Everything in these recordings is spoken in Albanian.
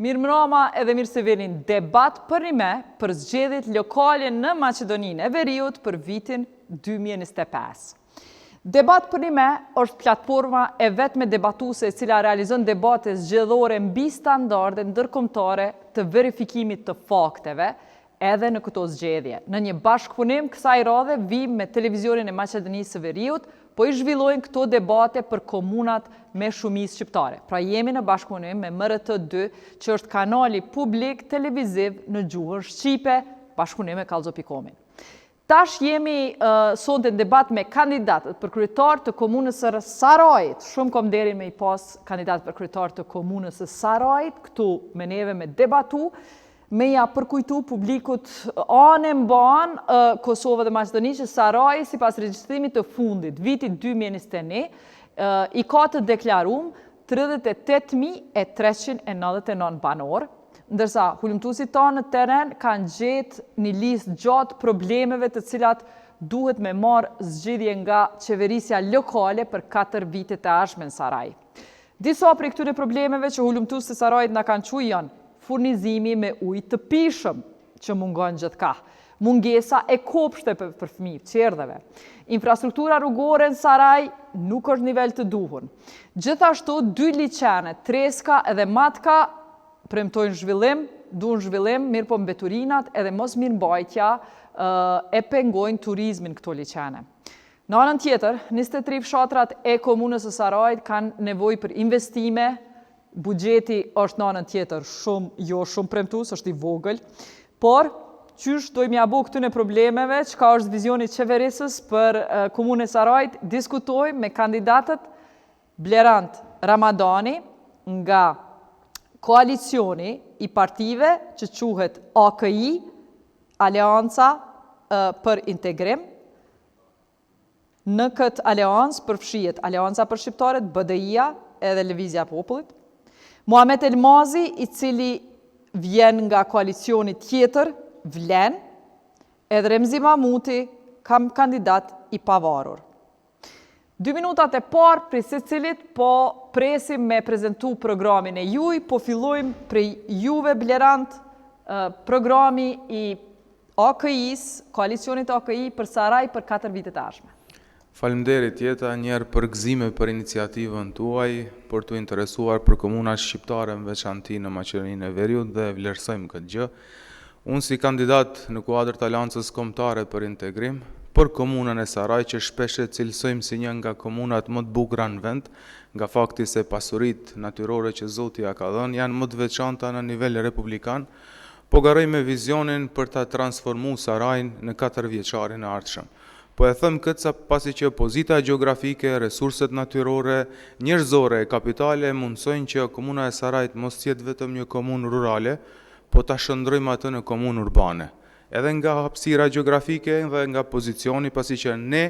Mirëmrama edhe mirë se vini në debat përnime për zgjedhjet lokale në Maqedoninë e Veriut për vitin 2025. Debat përnime është platforma e vetme debatuese e cila realizon debate zgjedhore mbi standarde ndërkombëtare të verifikimit të fakteve edhe në këto zgjedhje. Në një bashkëpunim kësaj radhe vijmë me Televizionin e Maqedonisë së Veriut, po i zhvillojnë këto debate për komunat me shumicë shqiptare. Pra jemi në bashkëpunim me MRT2, që është kanali publik televiziv në gjuhën shqipe, bashkëpunim me Kallxo.com-in. Tash jemi sonte në debat me kandidatët për kryetar të komunës së Sarajit. Shumë kom nderin me i pas kandidatët për kryetar të komunës së Sarajit, këtu me neve me debatu, me ja përkujtu publikut anë e mbanë Kosovë dhe Maqedoni që Saraji sipas regjistrimit të fundit, vitit 2021, i ka të deklarum 38.399 banorë, ndërsa hulumtuesit tanë në terren kanë gjetë një listë gjatë problemeve të cilat duhet me marrë zgjidhje nga qeverisja lokale për 4 vitet e ardhshme në Saraj. Disa prej këtyre problemeve që hulumtuesit e Sarajit na kanë çu janë furnizimi me ujë të pijshëm, që mungon gjithkah, mungesa e kopshteve për fëmijë, çerdheve. Infrastruktura rrugore në Saraj nuk është nivel të duhur. Gjithashtu, dy liqene, Treska edhe Matka, premtojnë zhvillim, duan zhvillim, mirëpo mbeturinat edhe mosmirëmbajtja e pengojnë turizmin këto liqene. Në anën tjetër, 23 fshatrat e komunës së Sarajit kanë nevojë për investime, Buxheti është në anën tjetër shumë, jo shumë premtues, është i vogël, por qysh dojmë ja bo këtyne problemeve, çka është vizioni qeverisës për komunën e Sarajit, diskutojmë me kandidatët Blerant Ramadani nga koalicioni i partive që quhet AKI, Aleanca për Integrim, Në këtë aleancë përfshihet Aleanca për Shqiptarët, BDI-ja edhe Lëvizja e Popullit. Muhamet Elmazi, i cili vjen nga koalicioni tjetër, Vlen, edhe Remzi Mahmuti, kam kandidat i pavarur. Dy minutat e parë prej secilit po presim me prezentu programin e juj, po fillojmë prej juve Blerant, programi i AKI-së, koalicionit AKI për Saraj për 4 vitet e ardhshme. Faleminderit Jeta, njëherë përgëzime për iniciativën tuaj, për t'u interesuar për komunat shqiptare në veçanti në Maqedoninë e Veriut dhe e vlerësojmë këtë gjë. Unë si kandidat në kuadër të Aleancës Kombëtare për Integrim, për komunën e Sarajit që shpesh e cilësojmë si një nga komunat më të bukura në vend, nga fakti se pasuritë natyrore që Zoti ia ka dhënë janë më të veçanta në nivel republikan, Po garoj me vizionin për ta transformu Sarajin në katërvjeçarin e ardhshëm. Po e them këtë sa pasi që pozita gjeografike, resurset natyrore, njerëzore e kapitale mundësojnë që komuna e Sarajit mos të jetë vetëm një komunë rurale, po ta shndërrojmë atë në komunë urbane. Edhe nga hapësira gjeografike dhe nga pozicioni, pasi që ne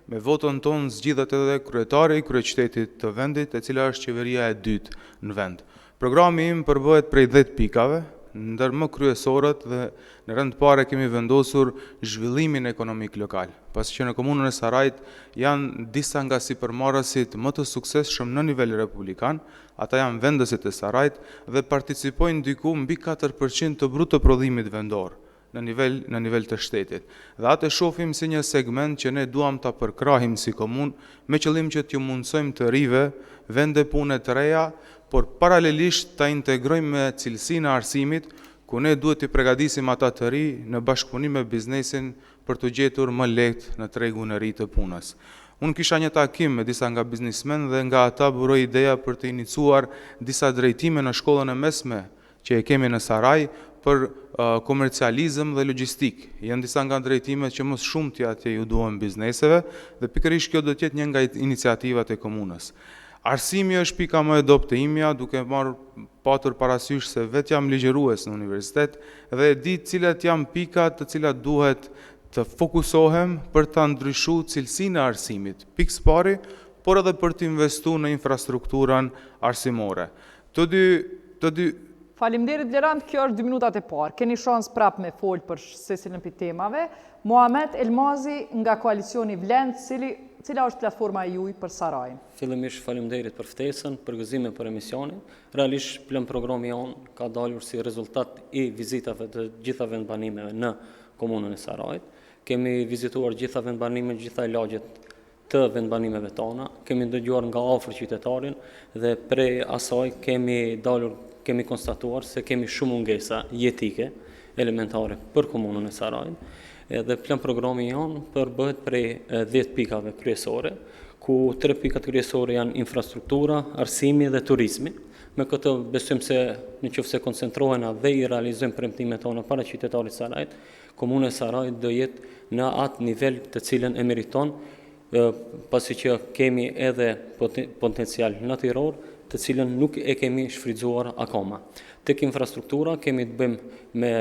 me votën tonë zgjidhet edhe kryetari i kryeqytetit të vendit, e cila është qeveria e dytë në vend. Programi im përbëhet prej 10 pikave, ndër më kryesorët dhe në rend të parë kemi vendosur zhvillimin ekonomik lokal, pasi që në komunën e Sarajit janë disa nga sipërmarrësit më të suksesshëm në nivel republikan, ata janë vendësit e Sarajit dhe participojnë diku mbi 4% të bruto prodhimit vendor në nivel në nivel të shtetit. Dhe atë e shohim si një segment që ne duam ta përkrahim si komunë me qëllim që t'ju mundësojmë të rive vende pune të reja, por paralelisht ta integrojmë me cilësinë e arsimit, ku ne duhet t'i pregadisim ata të ri në bashkëpunim me biznesin për t'u gjetur më lehtë në tregun e ri të punës. Unë kisha një takim me disa nga biznismenë dhe nga ata buroi ideja për të inicuar disa drejtime në shkollën e mesme që e kemi në Saraj për Komercializëm dhe logjistikë janë disa nga drejtimet që më së shumti atje ju duhen bizneseve dhe pikërisht kjo do të jetë një nga iniciativat e komunës. Arsimi është pika më e dobët e imja, duke marrë patur parasysh se vetë jam ligjërues në universitet dhe e di cilat janë pikat të cilat duhet të fokusohem për ta ndryshu cilësinë e arsimit, pikë së pari, por edhe për të investu në infrastrukturën arsimore. Të dy, të dy. Faleminderit Blerand, kjo është dy minutat e parë. Keni shans prapë me fol për secilën prej temave. Muhamet Elmazi nga koalicioni Vlen, cili, cila është platforma e juj për Sarajin? Fillimisht faleminderit për ftesën, përgëzime për emisionin. Realisht plan programi jonë ka dalur si rezultat i vizitave të gjitha vendbanimeve në komunën e Sarajit. Kemi vizituar gjitha vendbanimet, gjitha lagjet të vendbanimeve tona, kemi dëgjuar nga afër qytetarin dhe prej asaj kemi dalur, kemi konstatuar se kemi shumë mungesa jetike, elementare për komunën e Sarajit, edhe plan programi jonë përbëhet prej 10 pikave kryesore, ku tre pikat kryesore janë infrastruktura, arsimi dhe turizmi. Me këtë besojmë se në qoftë se koncentrohena dhe i realizojmë premtimet tona para qytetarit Sarajit, Komuna e Sarajit do jetë në atë nivel të cilën e meriton, pasi që kemi edhe potencial natyror, të cilën nuk e kemi shfrytëzuar akoma. Tek infrastruktura kemi të bëjmë me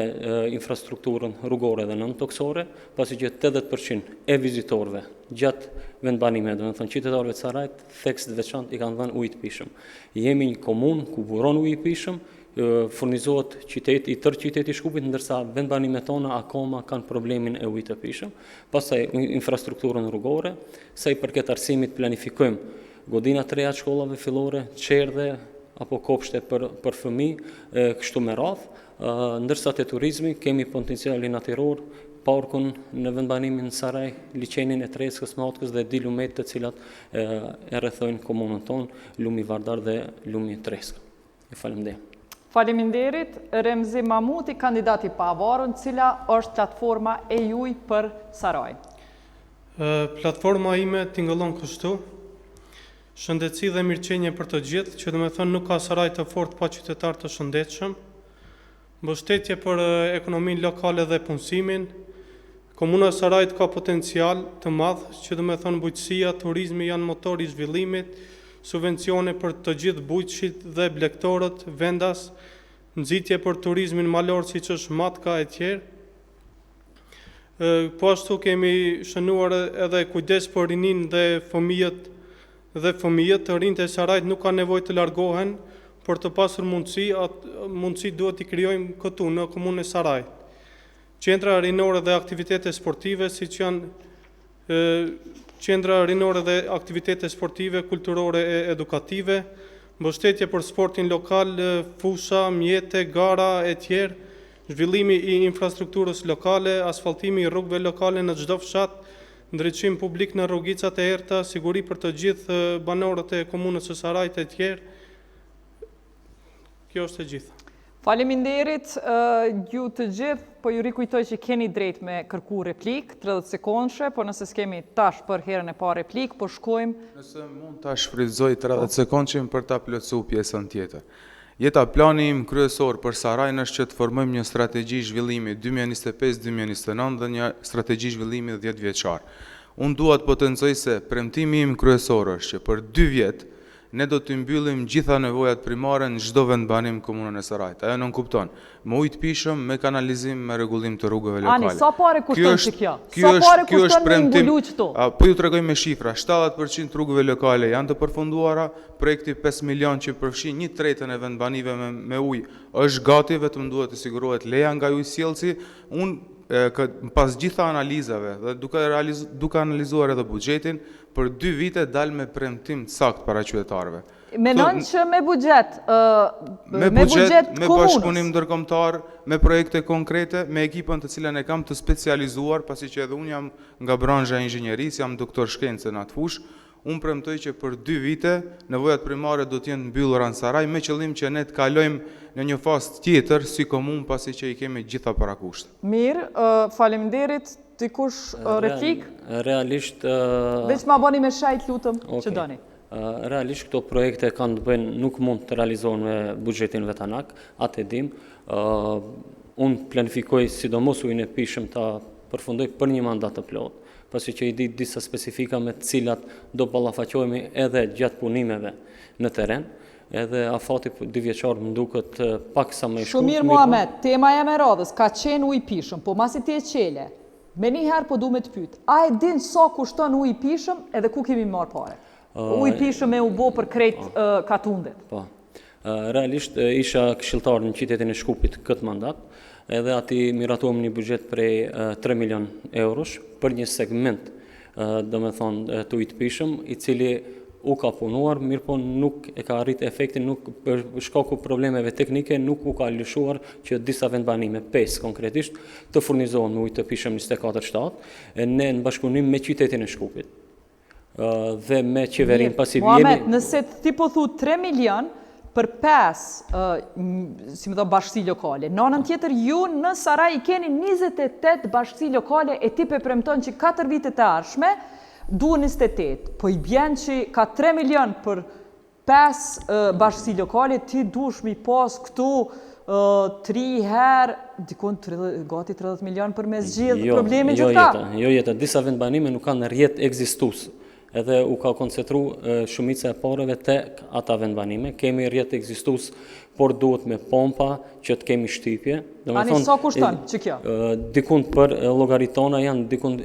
infrastrukturën rrugore dhe nëntokësore, pasi që 80% e vizitorëve gjatë vendbanimeve, domethënë qytetarëve të Sarajit, theks të veçantë i kanë dhënë ujit të pijshëm. Jemi një komunë ku buron uji i pijshëm, furnizohet qyteti, i tërë qyteti i Shkupit, ndërsa vendbanimet tona akoma kanë problemin e ujit të pijshëm. Pastaj infrastrukturën rrugore, sa i përket arsimit planifikojmë godina të reja të shkollave fillore, çerdhe apo kopshte për për fëmijë, kështu me radhë. Ndërsa te turizmi kemi potencialin natyror, parkun në vendbanimin Saraj, liqenin e Treskës, Matkës dhe dy lumet të cilat e, e rrethojnë komunën tonë, lumi Vardar dhe lumi Treskë. Ju faleminderit. Faleminderit, Remzi Mamuti, kandidat i pavarur, cila është platforma e juj për Sarajin? Platforma ime tingëllon kështu, Shëndetësi dhe mirëqenie për të gjithë, që domethënë nuk ka Saraj të fortë pa qytetarë të shëndetshëm, Mbështetje për ekonominë lokale dhe punësimin, Komuna e Sarajit ka potencial të madh, që domethënë bujqësia, turizmi janë motor i zhvillimit, subvencione për të gjithë bujqit dhe blegtorët vendas, nxitje për turizmin malor siç është Matka etj. Po ashtu kemi shënuar edhe kujdes për rininë dhe fëmijët dhe fëmijët, të rinjtë e Sarajit nuk kanë nevojë të largohen për të pasur mundësi, mundësi duhet t'i krijojmë këtu në komunën e Sarajit. Qendra rinore dhe aktivitete sportive, siç janë qendra rinore dhe aktivitete sportive, kulturore e edukative, mbështetje për sportin lokal, fusha, mjete, gara etj., zhvillimi i infrastrukturës lokale, asfaltimi i rrugëve lokale në çdo fshat, ndriçim publik në rrugicat e errëta, siguri për të gjithë banorët e komunës së Sarajit etj. Kjo është e gjitha. Faleminderit ju të gjithë, po ju rikujtoj që keni drejt me kërku replikë, 30 sekondëshe, po nëse s'kemi tash për herën e parë replikë, po shkojmë... Nëse mund ta shfrytëzoj 30 sekondëshin për ta plotësu pjesën tjetër. Jeta, plani im kryesor për Sarajin është që të formojmë një strategji zhvillimi 2025 2029 dhe një strategji zhvillimi 10 vjeçar. Unë dua të potencoj se premtimi im kryesor është që për dy vjet Ne do t'i mbyllim gjitha nevojat primare në çdo vendbanim në komunën e Sarajit. Ajo nënkupton, me ujë të pijshëm, me kanalizim, me rregullim të rrugëve lokale. Ani, sa pare kushton që kjo? Sa pare kushton me mbulu qëto? Po ju tregoj me shifra, 70% të rrugëve lokale janë të përfunduara, projekti 5 milion që përfshin një tretën e vendbanimeve me, me ujë është gati, vetëm duhet të sigurohet leja nga ujësjellësi. Unë pas gjitha analizave dhe duke realiz, duke analizuar edhe buxhetin, Për dy vite dal me premtim të saktë para qytetarëve. Menon që me buxhet, me buxhet me bashkëpunim ndërkombëtar, me projekte konkrete, me ekipën të cilën e kam të specializuar, pasi që edhe unë jam nga branzha e inxhinierisë, jam doktor shkence në atë fushë, unë premtoj që për dy vite nevojat primare do të jenë mbyllura në Saraj me qëllim që ne të kalojmë në një fazë tjetër si komunë pasi që i kemi gjitha parakushtet. Mirë, faleminderit. Dikush replikë? Realisht... Veç ma bëni me shejt, lutem, që doni. Realisht këto projekte kanë të bëjnë, nuk mund të realizohen me buxhetin vetanak, atë e dim. Unë planifikoj sidomos ujin e pijshëm ta përfundoj për një mandat të plotë, pasi që i di disa specifika me të cilat do ballafaqohemi edhe gjatë punimeve në terren, edhe afati dyvjeçar më duket pak sa më i shkurtë. Shumë mirë Muhamet, tema jeme e radhës ka qenë uji i pijshëm, po masi ti e çele, menjëherë po du me të pyet, a e din sa kushton uji i pijshëm edhe ku kemi marrë pare? Uji i pijshëm me u bo për krejt katundet. Po. Realisht isha këshilltar në qytetin e Shkupit këtë mandat, edhe aty miratuam një buxhet prej 3 milion eurosh për një segment, domethonë, të ujit të pijshëm, i cili u ka punuar, mirëpo nuk e ka arrit efektin, nuk për shkaku problemeve teknike nuk u ka lëshuar që disa vendbanime, 5 konkretisht, të furnizohen me ujë të pijshëm 24/7, ne në bashkëpunim me qytetin e Shkupit. dhe me qeverinë pasi jemi... Muhamet, nëse ti po thu 3 milion për 5, si me thonë, bashkësi lokale, në anën tjetër ju në Saraj i keni 28 bashkësi lokale e ti pe premton që 4 vitet e ardhshme, duhen 28, po i bjen që ka 3 milion për 5 bashkësi lokale, ti duhesh mi pas këtu 3 herë, dikun gati 30 milion për me zgjidh jo, problemin jo, gjithka. Jeta, jo jeta, disa vendbanime nuk kanë rrjet ekzistues, edhe u ka koncentru shumica e pareve te ata vendbanime, kemi rrjet ekzistues, por duhet me pompa që të kemi shtypje. Ani, sa kushton që kjo? Dikun për llogaritë tona janë dikun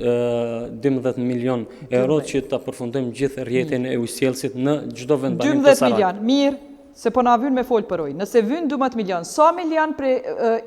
12 milion euro që ta përfundojmë gjithë rrjetin e ujësjellësit në çdo vendbanim të Sarajit. 12 milion, mirë, se po na vyn me fol për ujë. Nëse vyn 12 milion, sa milion prej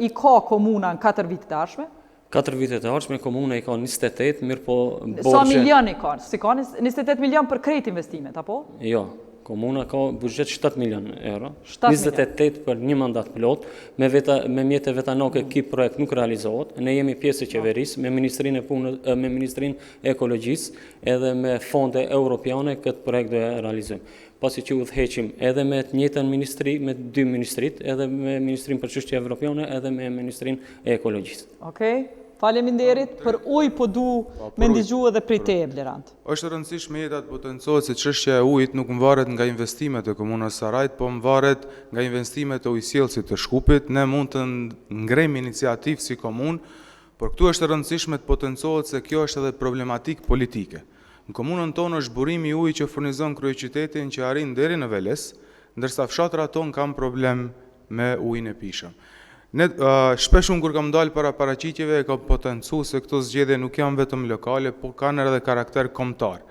i ka komuna në 4 vitet e ardhshme? 4 vitet e ardhshme komuna i ka 28, mirëpo borxhe... Sa milion i ka? S'i ka 28 milion për krejt investimet, apo? Jo, komuna ka buxhet 7 milion euro, 28 për një mandat plot, me, veta, me mjete vetanake ky projekt nuk realizohet, ne jemi pjesë e qeverisë, me Ministrinë e Punës, me Ministrinë e Ekologjisë, edhe me fonde europiane këtë projekt do e realizojmë. Pasi që udhëheqim edhe me të njëjtën ministri, me dy ministritë, edhe me Ministrinë për Çështje Evropiane, edhe me Ministrinë e Ekologjisë. Okej. Faleminderit për ujë po du po, me ndigju edhe prej teje Blerant. Është e rëndësishme jeta të potencohet se çështja e ujit nuk mvaret nga investimet e Komunës Sarajit, po mvaret nga investimet e ujësjellësit të Shkupit. Ne mund të ngrejmë iniciativë si komunë, por këtu është e rëndësishme të potencohet se kjo është edhe problematikë politike. Në komunën tonë është burimi i ujit që furnizon kryeqytetin që arrin deri në Veles, ndërsa fshatrat tonë kanë problem me ujin e pijshëm. Ne shpesh unë kur kam dalë para paraqitjeve e kam potencu se këto zgjedhje nuk janë vetëm lokale, po kanë edhe karakter kombëtar.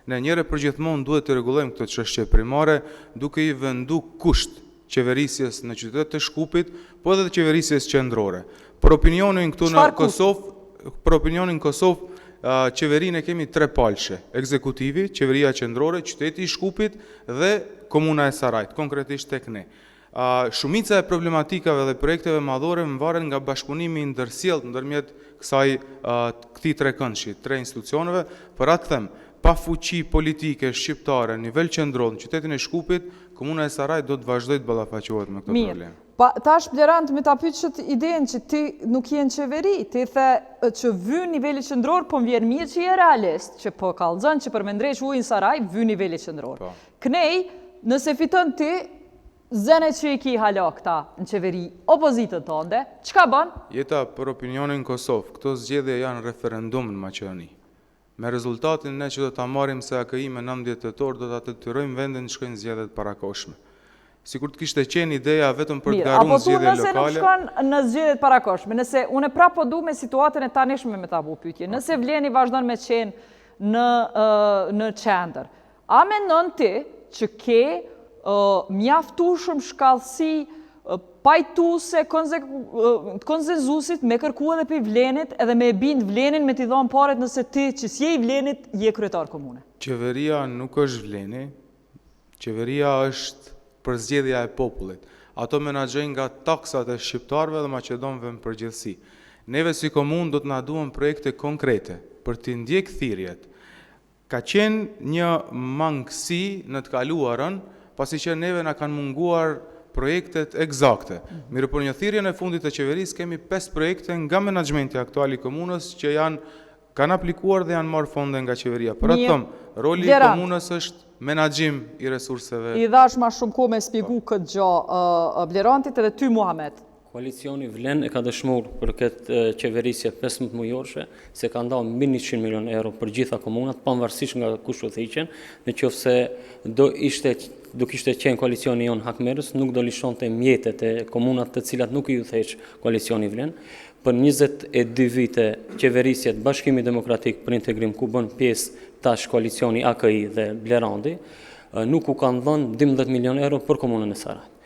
Ne njëherë e përgjithmonë duhet të rregullojmë këto çështje primare duke i vendu kusht qeverisjes në qytet të Shkupit, po edhe qeverisjes qendrore. Për opinionin këtu në Kosovë, për opinionin në Kosovë, qeverinë e kemi trepalëshe, ekzekutivi, qeveria qendrore, qyteti i Shkupit dhe komuna e Sarajit, konkretisht tek ne. Shumica e problematikave dhe projekteve madhore mvaren nga bashkëpunimi i ndërsjelltë ndërmjet kësaj këtij trekëndëshi, tre institucioneve, për atë them, pa fuqi politike shqiptare në nivel qendror në qytetin e Shkupit, Komuna e Sarajit do të vazhdojë të ballafaqohet me këto probleme. Pa, tash Blerant me ta pyet qët idenë që ti nuk je në qeveri, ti the që vyn niveli qendror, po më vjen mirë që je realist, që po kallxon që për me ndreq ujin në Saraj vyn niveli qendror. Po. Knej, nëse fiton ti, zëne që i ki hala këta në qeveri, opozitën tande, çka bën? Jeta për opinionin në Kosovë, këto zgjedhje janë referendum në Maqedoni. Me rezultatin ne që do ta marrim si AKI me 19 tetor do ta detyrojmë vendin të shkojë në zgjedhje të parakohshme. Sikur të kishte qenë ideja vetëm për të garuar në zgjedhje lokale. Mirë, apo thu nëse nuk shkon në zgjedhje të parakohshme, nëse unë prapë po du me situatën e tanishme me ta bu pyetje, nëse Vleni vazhdon me qenë në në qendër, A mendon ti që ke mjaftueshëm shkallësi pajtuese të konsenzusit me kërku edhe prej Vlenit edhe me e bind Vlenin me t'i dhanë paret nëse ti që s'je i Vlenit je kryetar komune? Qeveria nuk është Vleni, qeveria është përzgjedhja e popullit. Ato menaxhojnë nga taksat e shqiptarëve dhe maqedonëve në përgjithësi. Neve si komunë do të na duhen projekte konkrete për t'i ndjekë thirrjet. Ka qenë një mangësi në të kaluarën, pasi që neve na kanë munguar projektet ekzakte. Mirëpo në thirrjen e fundit të qeverisë kemi 5 projekte nga menaxhmenti aktual i komunës që janë kanë aplikuar dhe janë marrë fonde nga qeveria. Për atë them, roli i komunës është menaxhim i resurseve. I dhash ma shumë kohë me spjegu këtë gjo Blerantit edhe ty Muhamet. Koalicioni Vlen e ka dëshmuar për këtë qeverisje 15 mujorëshe se ka nda mbi 100 milion euro për gjitha komunat, pavarësisht nga kush udhëhiqen, në qoftë se do ishte do kishte qenë koalicioni jonë hakmerrës, nuk do lëshonte mjetet e komunat të cilat nuk i udhëheq koalicioni Vlen. Për 22 vite qeverisje të Bashkimit Demokratik për Integrim ku bën pjesë tash koalicioni AKI dhe Blerandi, nuk u kanë dhënë 12 milion euro për komunën e Sarajit.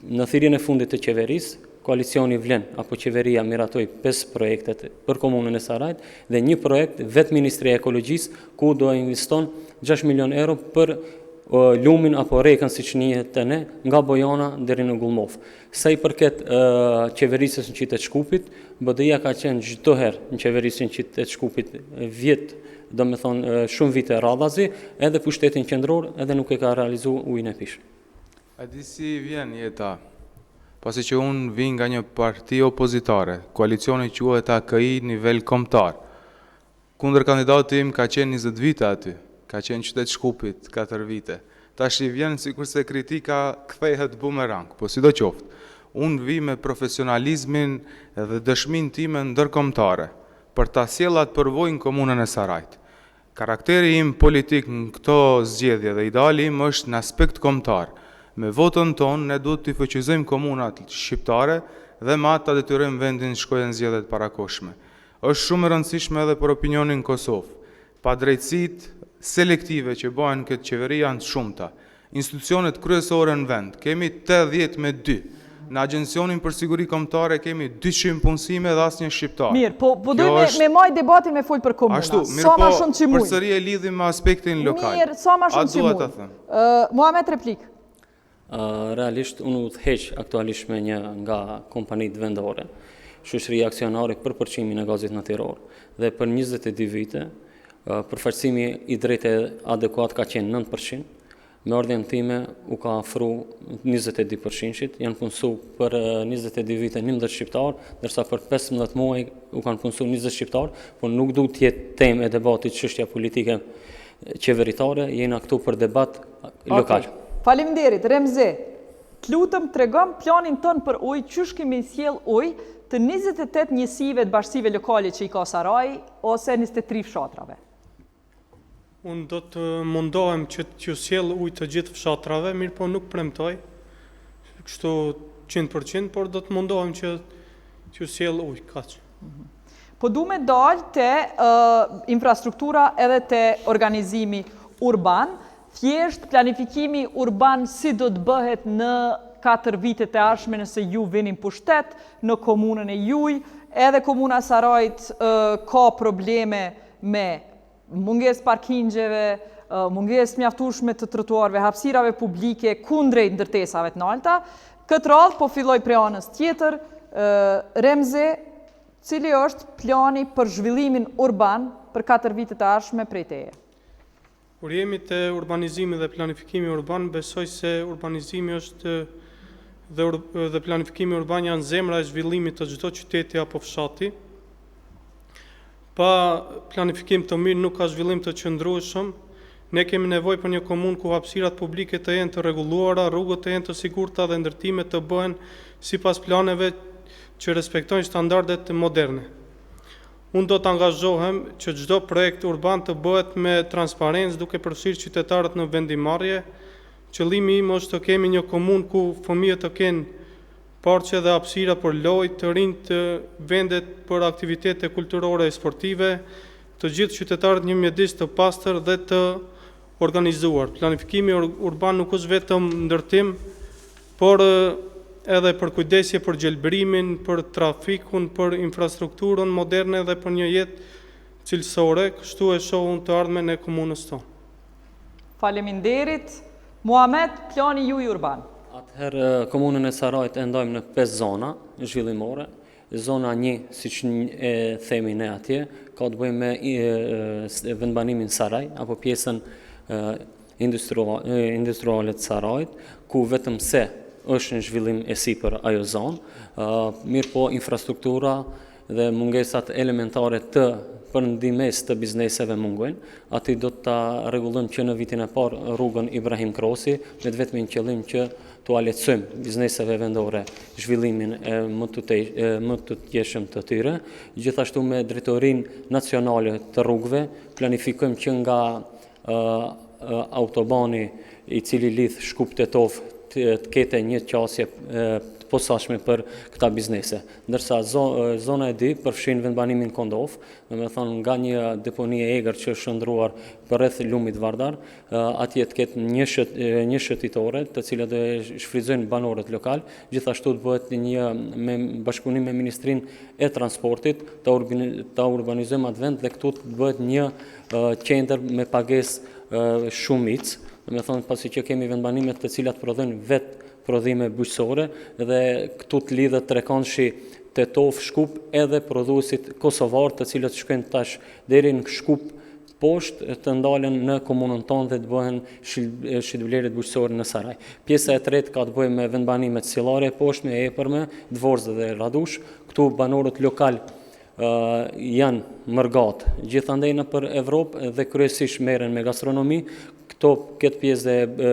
Në thirrjen e fundit të qeverisë, koalicioni Vlen apo qeveria miratoi 5 projektet për komunën e Sarajit dhe një projekt vetë Ministria e Ekologjisë ku do e investon 6 milion euro për lumin apo rekën siç njihet te ne nga Bojana deri në Gullmovë. Sa i përket qeverisjes në qytet Shkupit, BDI-ja ka qenë çdo herë në qeverisjen në qytet Shkupit vjet, domethonë shumë vite radhazi, edhe pushtetin qendror edhe nuk e ka realizu ujin e pijshëm. A di si vjen jeta? Pasi që unë vij nga një parti opozitare, koalicioni quhet AKI nivel kombëtar. Kundërkandidati im ka qenë 20 vite aty, ka qenë qytet Shkupit 4 vite. Tash i vjen sikurse kritika kthehet bumerang, po sidoqoftë, unë vij me profesionalizmin dhe dëshminë time ndërkombëtare për ta sjellë atë përvojë në komunën e Sarajit. Karakteri im politik në këto zgjedhje dhe ideali im është në aspekt kombëtar. Me votën tonë ne duhet t'i fuqizojmë komunat shqiptare dhe me atë ta detyrojmë vendin të shkojë në zgjedhje të parakohshme. Është shumë e rëndësishme edhe për opinionin në Kosovë. Padrejtësitë selektive që bëhen në këtë qeveri janë të shumta. Institucionet kryesore në vend, kemi 80 me 2. Në Agjencionin për Siguri Kombëtare kemi 200 punësime dhe asnjë shqiptar. Mirë, po po doj me, me majt debatin me fol për komuna. Ashtu, mirë, sa ma po, shumë që muj. Përsëri e lidhim me aspektin lokal. Mirë, sa ma shumë që muj. A them? Uh, Muhamet replikë. Uh, realisht unë udhëheq aktualisht me një nga kompanitë vendore, shoqëria aksionare për përçimin e gazit natyror dhe për 22 vite Përfaqësimi i drejtë e adekuat ka qenë 9%, me ardhjen time u ka afru 22 përqindshit, janë punësu për 22 vite 11 shqiptar, ndërsa për 15 muaj u kanë punësu 20 shqiptar, por nuk duhet të jetë temë e debatit çështja politike qeveritare, jena këtu për debat lokal. Okay. Faleminderit, Remzi. Të lutem tregom planin tënd për ujë, qysh ke me i sjell ujë të 28 njësive të bashkësive lokale që i ka Saraji ose 23 fshatrave. Unë do të mundohem që t'ju sjell ujë të gjithë fshatrave, mirëpo nuk premtoj, kështu 100%, por do të mundohem që t'ju sjell ujë, kaq. Po du me dalë te uh, infrastruktura edhe te organizimi urban, Thjesht planifikimi urban si do të bëhet në 4 vitet e ardhshme nëse ju vini në pushtet në komunën e juj, edhe komuna e Sarajit ka probleme me mungesë parkingjeve, mungesë mjaftueshme të trotuarve, hapësirave publike kundrejt ndërtesave të nalta. Këtë radhë po filloj prej anës tjetër, Remzi, cili është plani për zhvillimin urban për 4 vitet e ardhshme prej teje? Kur jemi te urbanizimi dhe planifikimi urban, besoj se urbanizimi është dhe, dhe planifikimi urban janë zemra e zhvillimit të çdo qyteti apo fshati. Pa planifikim të mirë nuk ka zhvillim të qëndrueshëm. Ne kemi nevojë për një komunë ku hapësirat publike të jenë të rregulluara, rrugët të jenë të sigurta dhe ndërtimet të bëhen sipas planeve që respektojnë standardet moderne. Unë do të angazhohem që çdo projekt urban të bëhet me transparencë duke përfshirë qytetarët në vendimmarrje. Qëllimi im është të kemi një komunë ku fëmijët të kenë parqe dhe hapësira për lojë, të rinjtë vende për aktivitete kulturore e sportive, të gjithë qytetarët një mjedis të pastër dhe të organizuar. Planifikimi urban nuk është vetëm ndërtim, por edhe përkujdesje për gjelbërimin, për trafikun, për infrastrukturën moderne dhe për një jetë cilësore, kështu e shoh unë të ardhmen e komunës tonë. Faleminderit. Muhamet, plani juj urban. Atëherë, komunën e Sarajit e ndajmë në 5 zona zhvillimore. Zona një, siç e themi ne atje, ka të bëjë me vendbanimin Saraj, apo pjesën industriale të Sarajit, ku vetëm se është në zhvillim e sipër ajo zonë, mirëpo infrastruktura dhe mungesat elementare të për ndihmesë të bizneseve mungojnë. Aty do ta rregullojmë që në vitin e parë rrugën Ibrahim Krosi, me të vetmin qëllim që. t'ua lehtësojmë bizneseve vendore zhvillimin e më të tej, më të tutjeshëm të tyre. Gjithashtu me drejtorinë nacionale të rrugëve planifikojmë që nga autobani i cili lidh Shkup Tetovë të ketë një qasje të posaçme për këta biznese. Ndërsa zona e 2 përfshin vendbanimin Kondovë, domethënë nga një deponi e egër që është shndërruar përreth lumit Vardar, atje të ketë një shët, një shëtitore, të cilën do e shfrytëzojnë banorët lokal, gjithashtu të bëhet një me bashkëpunim me Ministrinë e Transportit, ta ta urbanizojmë atë vend dhe këtu të bëhet një qendër me pagesë shumicë, domethënë pasi që kemi vendbanime të cilat prodhojnë vetë prodhime bujqësore dhe këtu të lidhet trekëndëshi Tetovë, Shkup edhe prodhuesit kosovarë të cilët shkojnë tash deri në Shkup poshtë të ndalen në komunën tonë dhe të bëhen shitblerjet bujqësore në Saraj. Pjesa e tretë ka të bëjë me vendbanimet Sillare e poshtme, e epërme, Dvorzë dhe Radush. Këtu banorët lokal janë mërgatë gjithandej nëpër Evropë dhe kryesisht merren me gastronomi. Këto këtë pjesë dhe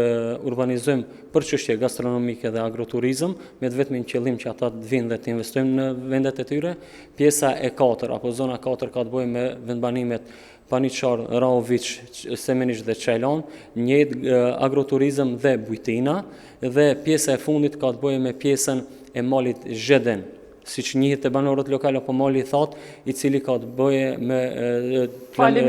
urbanizojmë për çështje gastronomike dhe agroturizëm, me të vetmin qëllim që ata të vinë dhe të investojnë në vendet e tyre. Pjesa e katër apo zona 4 ka të bëjë me vendbanimet Paniçar, Raoviç, Semeniç dhe Çajlan, njëjtë agroturizëm dhe bujtina dhe pjesa e fundit ka të bëjë me pjesën e malit Zheden, siç njihet te banorët lokal apo mali i thatë, i cili ka të bëjë me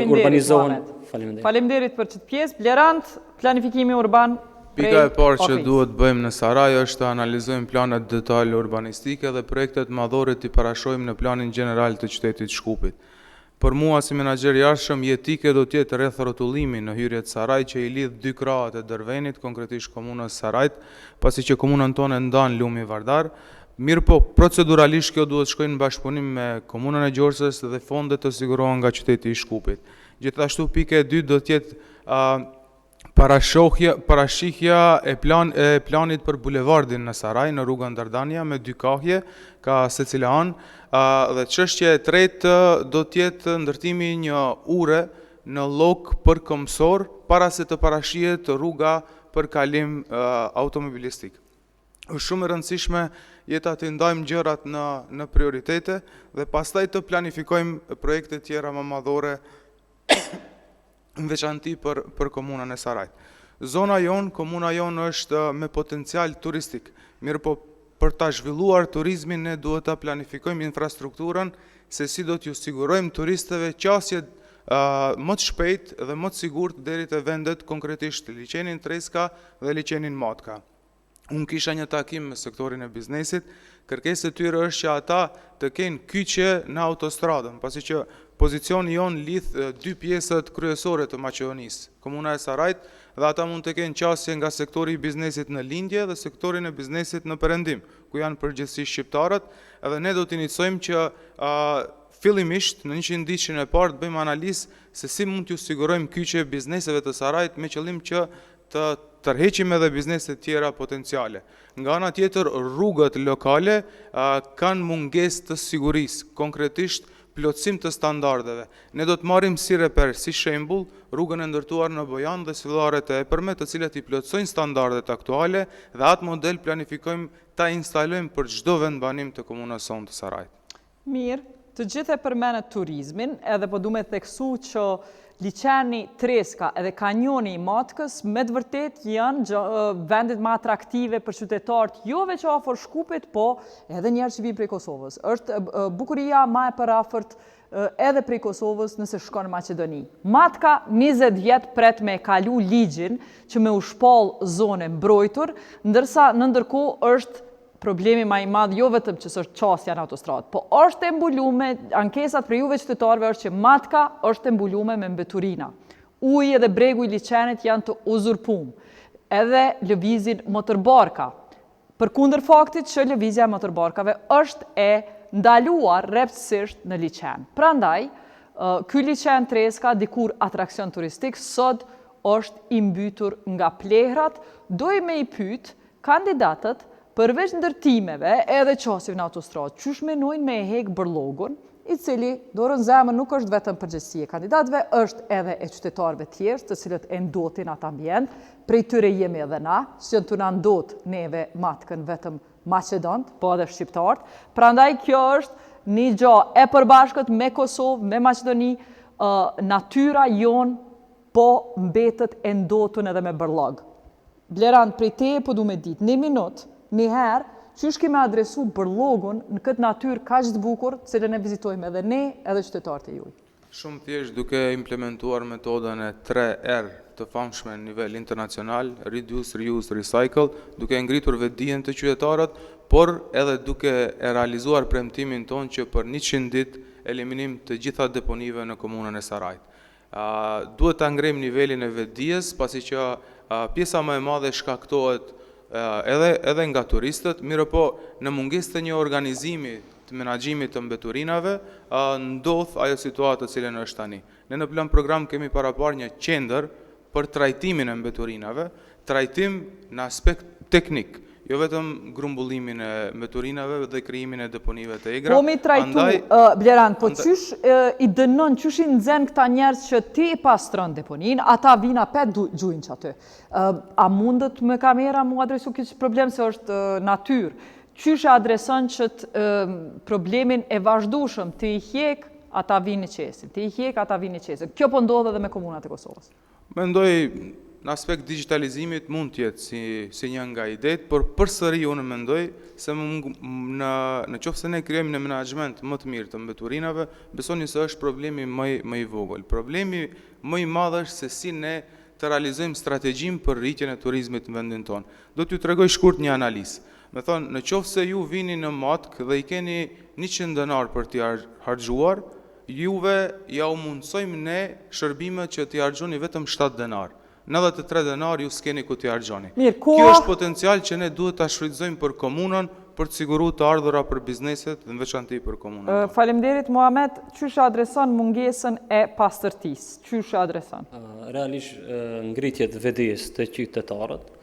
urbanizohen. Faleminderit. Faleminderit për këtë pjesë. Blerant, planifikimi urban Pika e parë që duhet bëjmë në Saraj është të analizojmë planet detale urbanistike dhe projektet madhore t'i parashohim në planin gjeneral të qytetit Shkupit. Për mua si menaxher i ardhshëm jetike do të jetë rrethrrotullimi në hyrje të Sarajit që i lidh dy krahët e Dërvenit, konkretisht komunës Sarajt, pasi që komunën tonë e ndan lumi Vardar. Mirëpo, proceduralisht kjo duhet shkojë në bashkëpunim me komunën e Gjorsës dhe fondet të sigurohen nga qyteti i Shkupit. Gjithashtu pika e dytë do të jetë Parashohja, parashihja e plan e planit për bulevardin në Saraj, në rrugën Dardania me dy kahje, ka secila anë, dhe çështja e tretë do të jetë ndërtimi i një ure në Llok për këmbësor para se të parashihet rruga për kalim automobilistik. Është shumë e rëndësishme jeta të ndajmë gjërat në në prioritete dhe pastaj të planifikojmë projekte tjera më madhore në veçanti për për komunën e Sarajit. Zona jonë, komuna jonë është me potencial turistik. Mirëpo, për ta zhvilluar turizmin ne duhet ta planifikojmë infrastrukturën se si do t'ju sigurojmë turistëve qasje më të shpejt dhe më të sigurt deri te vendet, konkretisht liqenin Treska dhe liqenin Matka. Unë kisha një takim me sektorin e biznesit, kërkesë e tyre është që ata të kenë kyçje në autostradën, pasi që pozicioni jonë lidh dy pjesët kryesore të Maqedonisë, komuna e Sarajit dhe ata mund të kenë qasje nga sektori i biznesit në lindje dhe sektorin e biznesit në perëndim, ku janë përgjithësisht shqiptarët, edhe ne do të iniciojmë që fillimisht në 100 ditëshin e parë të bëjmë analizë se si mund t'ju sigurojmë kyçje bizneseve të Sarajit me qëllim që të tërheqim edhe biznese tjera potenciale. Nga ana tjetër, rrugët lokale kanë mungesë të sigurisë, konkretisht plotësim të standardeve. Ne do të marrim si reper, si shembull, rrugën e ndërtuar në Bojan dhe Svillaret e Epërme, të cilat i plotësojnë standardet aktuale dhe atë model planifikojmë ta instalojmë për çdo vendbanim të komunës sonë të Sarajit. Mirë, të gjithë e përmenët turizmin, edhe po du me theksu që liqeni Treska edhe kanjoni i Matkës me të vërtet janë vendet ma atraktive për qytetarët, jo veç afër Shkupit, po edhe njerëz që vijnë prej Kosovës. Është bukuria ma e përafërt edhe prej Kosovës nëse shkon në Maqedoni. Matka 20 vjet pret me kalu ligjin që me u shpall zonë e mbrojtur, ndërsa në ndërkohë është problemi ma i madh jo vetëm që s'është qasja në autostradë, po është e mbulume, ankesat prej juve qytetarëve është që Matka është e mbulume me mbeturina. Uji edhe bregu i liqenit janë të uzurpum. Edhe lëvizin motorbarka. Përkundër faktit që lëvizja e motorbarkave është e ndaluar rreptësisht në liqen. Prandaj, ky liqen Treska dikur atraksion turistik, sot është i mbytur nga plehrat, doj me i pyet Kandidatët, përveç ndërtimeve edhe qasjeve në autostradë, qysh menojnë me e hek bërllogun? i cili, dorën n'zemër, nuk është vetëm përgjegjësi e kandidatëve, është edhe e qytetarëve thjesht, të cilët e ndotin atë ambient, prej tyre jemi edhe na, s'janë tu na ndot neve Matkën vetëm maqedonët, po edhe shqiptarët. Prandaj kjo është një gjo e përbashkët me Kosovë, me Maqedoni, natyra jonë po mbetet e ndotun edhe me bërllog. Blerand, prej teje po du me ditë, një minut, një herë, qysh ke me adresu bërllogun në këtë natyrë kaq të bukur, të cilën e vizitojmë edhe ne, edhe qytetarët e juj. Shumë thjesht duke implementuar metodën e 3R të famshme në nivel internacional, Reduce, Reuse, Recycle, duke e ngritur vetëdijen te qytetarët, por edhe duke e realizuar premtimin tonë që për 100 ditë eliminim të gjitha deponive në komunën e Sarajit. Duhet ta ngrejmë nivelin e vetëdijes, pasi që pjesa më e madhe shkaktohet edhe edhe nga turistët, mirëpo në mungesë të një organizimi të menaxhimit të mbeturinave, ndodh ajo situatë të cilën është tani. Ne në plan program kemi paraparë një qendër për trajtimin e mbeturinave, trajtim në aspekt teknik, jo vetëm grumbullimin e mbeturinave dhe krijimin e deponive të egra. Po mi trajtu, andaj, uh, Blerand, po qysh uh, i dënon, qysh i nxen këta njerëz që ti i pastron deponinë, ata vijnë apet gjujnë qaty. Uh, a mundet me kamera mu adresu ky problem se është uh, natyrë? Qysh e adreson qët uh, problemin e vazhdueshëm, ti i hjek, ata vijnë i qesin, ti i hjek, ata vijnë i qesin. Kjo po ndodh edhe me komunat e Kosovës. Mendoj në aspekt digjitalizimit mund të jetë si si një nga idetë, por përsëri unë mendoj se në në qoftë se ne krijojmë një menaxhment më të mirë të mbeturinave, besoni se është problemi më i më i vogël. Problemi më i madh është se si ne të realizojmë strategjinë për rritjen e turizmit në vendin tonë. Do t'ju tregoj shkurt një analizë. Me thonë, në qoftë se ju vini në Matkë dhe i keni 100 denarë për t'i harxhuar, Juve ja u mundësojmë ne shërbimet që t'i harxhoni vetëm 7 denarë. 93 denarë ju s'keni ku t'i harxhoni. Mirë, Kjo koha është potencial që ne duhet ta shfrytëzojmë për komunën, për të siguruar të ardhura për bizneset dhe në veçanti për komunën tonë. Faleminderit Muhamet, qysh e adreson mungesën e pastërtisë? Qysh e adreson? Realisht ngritje të vetëdijes te qytetarët,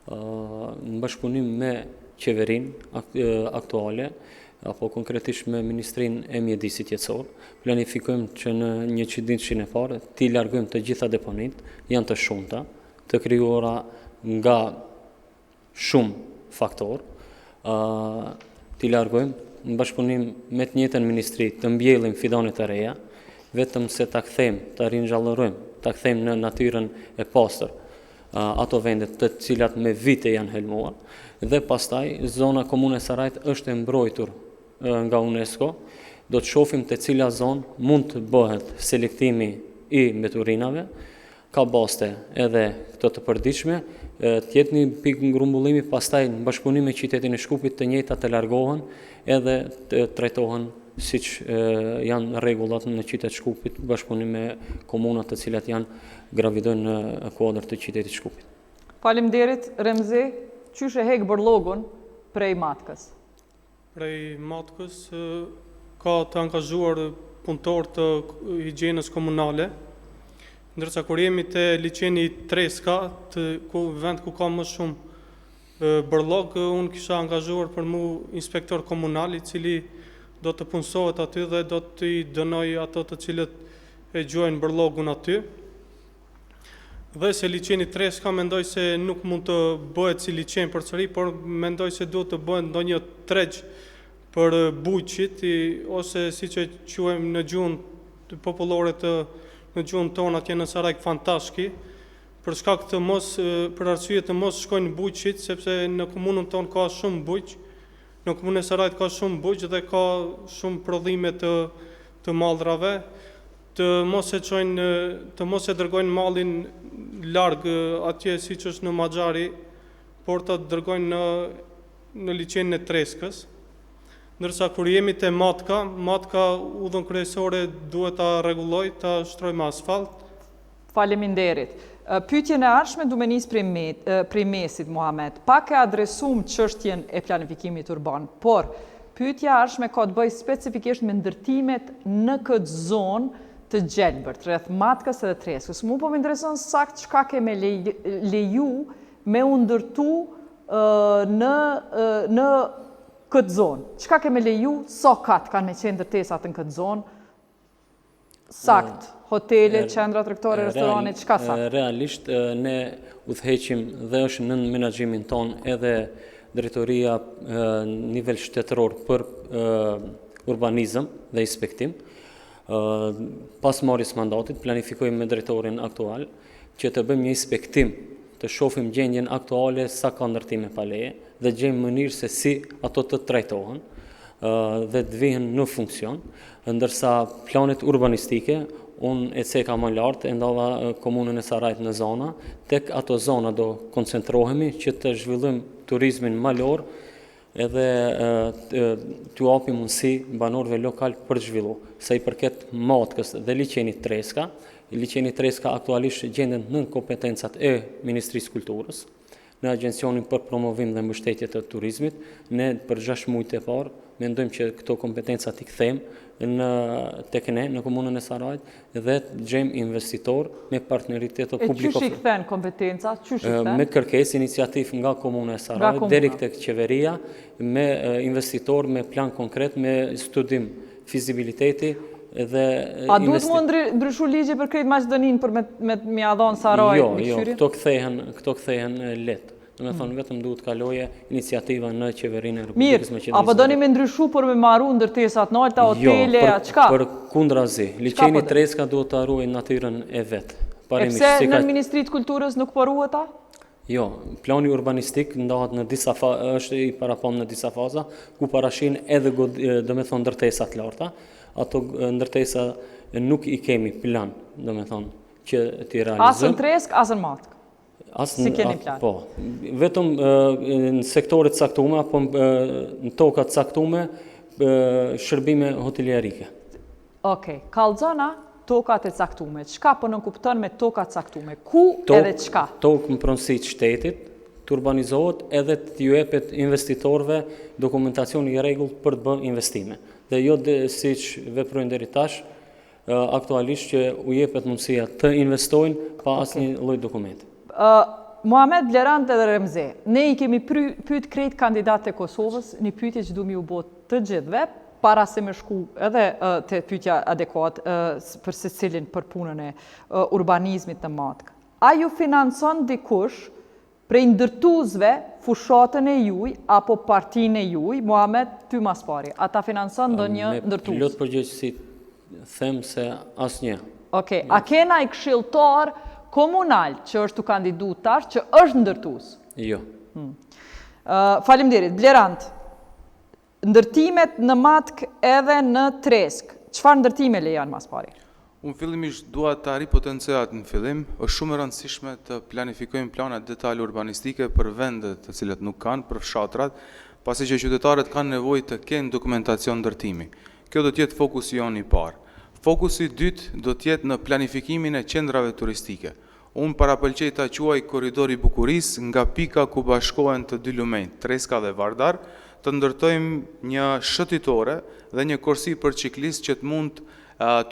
në bashkëpunim me qeverinë aktuale, apo konkretisht me Ministrinë e Mjedisit Jetësor, planifikojmë që në 100 ditëshin e parë t'i largojmë të gjitha deponitë, janë të shumta, të krijuara nga shumë faktorë, t'i largojmë në bashkëpunim me të njëjtën ministri të mbjellim fidane të reja, vetëm se ta kthejmë, ta ringjallërojmë, ta kthejmë në natyrën e pastër ato vende të cilat me vite janë helmuar dhe pastaj zona komuna e Sarajit është e mbrojtur nga UNESCO, do të shohim te cila zonë mund të bëhet selektimi i mbeturinave, ka baste edhe këto të përditshme, të jetë një pikë grumbullimi, pastaj në bashkëpunim me qytetin e Shkupit të njëjta të largohen edhe të trajtohen siç janë rregullat në qytet Shkupit, bashkëpunim me komunat të cilat janë gravitojnë në kuadër të qytetit Shkupit. Faleminderit Remzi, qysh e hek bërllogun prej Matkës? Prej Matkës ka të angazhuar punëtorë të higjienës komunale, ndërsa kur jemi te liqeni Treska, të ku vend ku ka më shumë bërllog, unë kisha angazhuar për mu inspektor komunal i cili do të punësohet aty dhe do t'i dënoj ato të cilët e gjuajnë bërllogun aty. Dhe se liqeni Treska mendoj se nuk mund të bëhet si liqen përsëri, por mendoj se duhet të bëhet ndonjë tregj për bujqit ose siç e quajmë në gjuhën popullore të në gjuhën tonë atje në Saraj fantashki, për shkak të mos për arsye të mos shkojnë bujqit sepse në komunën tonë ka shumë bujq, në komunën e Sarajit ka shumë bujq dhe ka shumë prodhime të të mallrave, të mos e çojnë të mos e dërgojnë mallin larg atje siç është në Maxhari, por ta dërgojnë në në liqenin e Treskës. Ndërsa kur jemi te Matka, Matka udhën kryesore duhet ta rregulloj, ta shtroj me asfalt. Faleminderit. Pyetjen e ardhshme du me nis prej me, prej mesit Muhamet. Pak e adresum çështjen e planifikimit urban, por pyetja e ardhshme ka të bëjë specifikisht me ndërtimet në këtë zonë të gjelbërt, rreth Matkës edhe Treskës. Mu po më intereson sakt çka ke me leju me u ndërtu në në. Këtë zonë, çka ke me leju, sa kat kanë me qenë ndërtesat në këtë zonë, sakt, hotele, qendra tregtare, restorane, çka sakt? Realisht, ne udhëheqim dhe është nën menaxhimin tonë edhe drejtoria nivel shtetëror për urbanizëm dhe inspektim. Pas marrjes mandatit, planifikojmë me drejtorin aktual që të bëjmë një inspektim, të shohim gjendjen aktuale sa ka ndërtime pa leje dhe gjejmë mënyrë se si ato të trajtohen dhe të vihen në funksion, ndërsa planet urbanistike, unë e ceka më lartë, e ndava komunën e Sarajit në zona, tek ato zona do koncentrohemi që të zhvillojmë turizmin malor edhe t'u japim mundësi banorëve lokal për të zhvillu. Sa i përket Matkës dhe liqenit Treska, liqeni Treska aktualisht gjendet nën kompetencat e Ministrisë së Kulturës, në Agjencionin për Promovim dhe Mbështetje të Turizmit, ne për 6 muajt e parë mendojmë që këto kompetenca t'i kthejmë në tek ne në komunën e Sarajit dhe të gjejmë investitor me partneritet publiko. E qysh i kthen kompetenca? Qysh i kthen? Me kërkesë iniciativë nga komuna e Sarajit deri tek qeveria me investitor me plan konkret me studim fizibiliteti dhe A duhet mu ndryshu ligji për krejt Maqedoninë për me me me ia dhon Sarajit jo, jo, këto kthehen, këto kthehen lehtë. Domethënë, vetëm duhet të kaloje iniciativa në qeverinë e Republikës Maqedonisë. Mirë, apo doni me ndryshu për me maru ndërtesat nalta, jo, hotele, a çka? Jo, përkundrazi, liqeni Treska duhet të ruajë natyrën e vet. E pse në Ministri të Kulturës nuk po ruhet a? Jo, plani urbanistik ndahet në disa fa, është i parapam në disa faza, ku parashin edhe domethënë ndërtesa të larta. Ato ndërtesa nuk i kemi plan, domethënë që t'i realizojmë. As në Treskë, as në Matkë. As s'i keni plan. Po, vetëm në sektore të caktume apo në toka të caktume shërbime hotelierike. Okej, kallxona tokat e caktume. Çka po nënkupton me toka të caktume? Ku edhe çka? Tokë në pronësi të shtetit, të urbanizohet edhe t'ju jepet investitorëve dokumentacioni i rregullt për të bërë investime. Dhe jo siç veprojnë deri tash, aktualisht që u jepet mundësia të investojnë pa asnjë lloj dokumenti. Muhamet Blerand edhe Remzi, ne i kemi pyet krejt kandidatët e Kosovës, një pyetje që du me ju bo të gjithëve, para se me shku edhe te pyetja adekuat për secilin për punën e urbanizmit në Matkë. A ju financon dikush Prej ndërtuesve fushatën e juj apo partinë e juj, Muhamet, ty ma s'pari, a ta financon ndonjë ndërtues? Me plot përgjegjësi them se asnjë. Okej, a ke naj këshilltar komunal që është tu kandidu tash që është ndërtues? Jo. Hmm. Faleminderit. Blerant, Ndërtimet në Matkë edhe në Treskë, çfarë ndërtime lejon ma s'pari? Unë fillimisht dua ta ripotencoj atë në fillim, është shumë e rëndësishme të planifikojmë planet detale urbanistike për vendet të cilat nuk kanë, për fshatrat, pasi që qytetarët kanë nevojë të kenë dokumentacion ndërtimi. Kjo do të jetë fokusi jonë i parë. Fokusi i dytë do të jetë në planifikimin e qendrave turistike. Unë parapëlqej ta quaj Korridor i Bukurisë nga pika ku bashkohen të dy lumenjtë, Treska dhe Vardar, të ndërtojmë një shëtitore dhe një korsi për çiklistë që të mund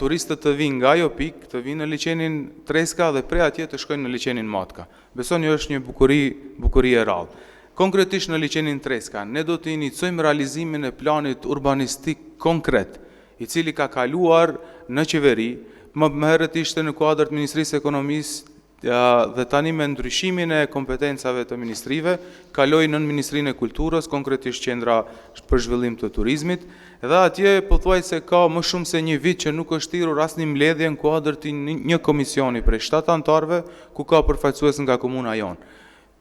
turistët të vijnë nga ajo pikë, të vijnë në liqenin Treska dhe prej atje të shkojnë në liqenin Matka. Besoni është një bukuri, bukuri e rrallë. Konkretisht në liqenin Treska, ne do të inicojmë realizimin e planit urbanistik konkret, i cili ka kaluar në qeveri, më më herët ishte në kuadër të Ministrisë së Ekonomisë dhe tani me ndryshimin e kompetencave të ministrive, kaloi nën Ministrinë e Kulturës, konkretisht Qendra për Zhvillim të Turizmit, dhe atje pothuajse ka më shumë se një vit që nuk është thirrur asnjë mbledhje në kuadër të një komisioni prej 7 anëtarëve, ku ka përfaqësues nga komuna jonë.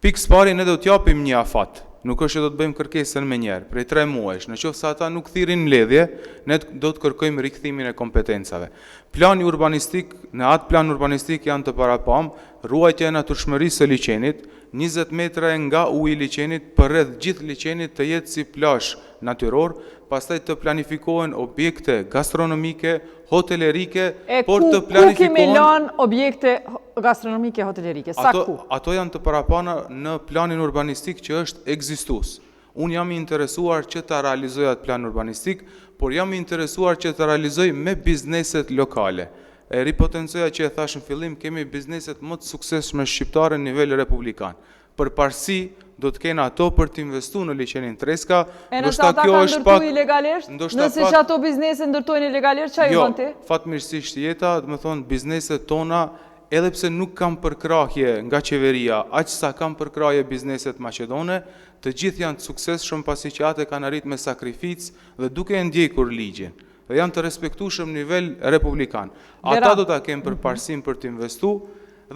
Pikë së pari ne do të japim një afat, nuk është që do të bëjmë kërkesën menjëherë, prej tre muajsh, në qoftë se ata nuk thirrin mbledhje, ne do të kërkojmë rikthimin e kompetencave. Plani urbanistik, në atë plan urbanistik janë të parapamë, ruajtja e natyrshmërisë së liqenit, 20 metra nga uji i liqenit përreth gjithë liqenit të jetë si plazh natyror, pastaj të planifikohen objekte gastronomike, hotelerike, E por ku, të ku kemi lanë objekte gastronomike hotelerike? Sa ato, ku? Ato janë të parapana në planin urbanistik që është ekzistues. Unë jam i interesuar që ta realizoj atë plan urbanistik, por jam i interesuar që ta realizoj me bizneset lokale. E ripotencoja që e thash në fillim, kemi bizneset më të suksesshme shqiptare në nivel republikan. Përparësi. Do të kenë ato për të investu në liqenin Treska, E nëse ata kanë ndërtu ilegalisht, nëse që ato biznese ndërtojnë ilegalisht, ça ju jo, bën ti? Fatmirësisht jeta, domethënë bizneset tona, edhe pse nuk kanë përkrahje nga qeveria, aq sa kanë përkrahje bizneset maqedone, të gjithë janë të suksesshëm pasi që atë e kanë arrit me sakrificë dhe duke e ndjekur ligjin. Dhe janë të respektueshëm në nivel republikan. Ata do ta kenë përparësinë për të investu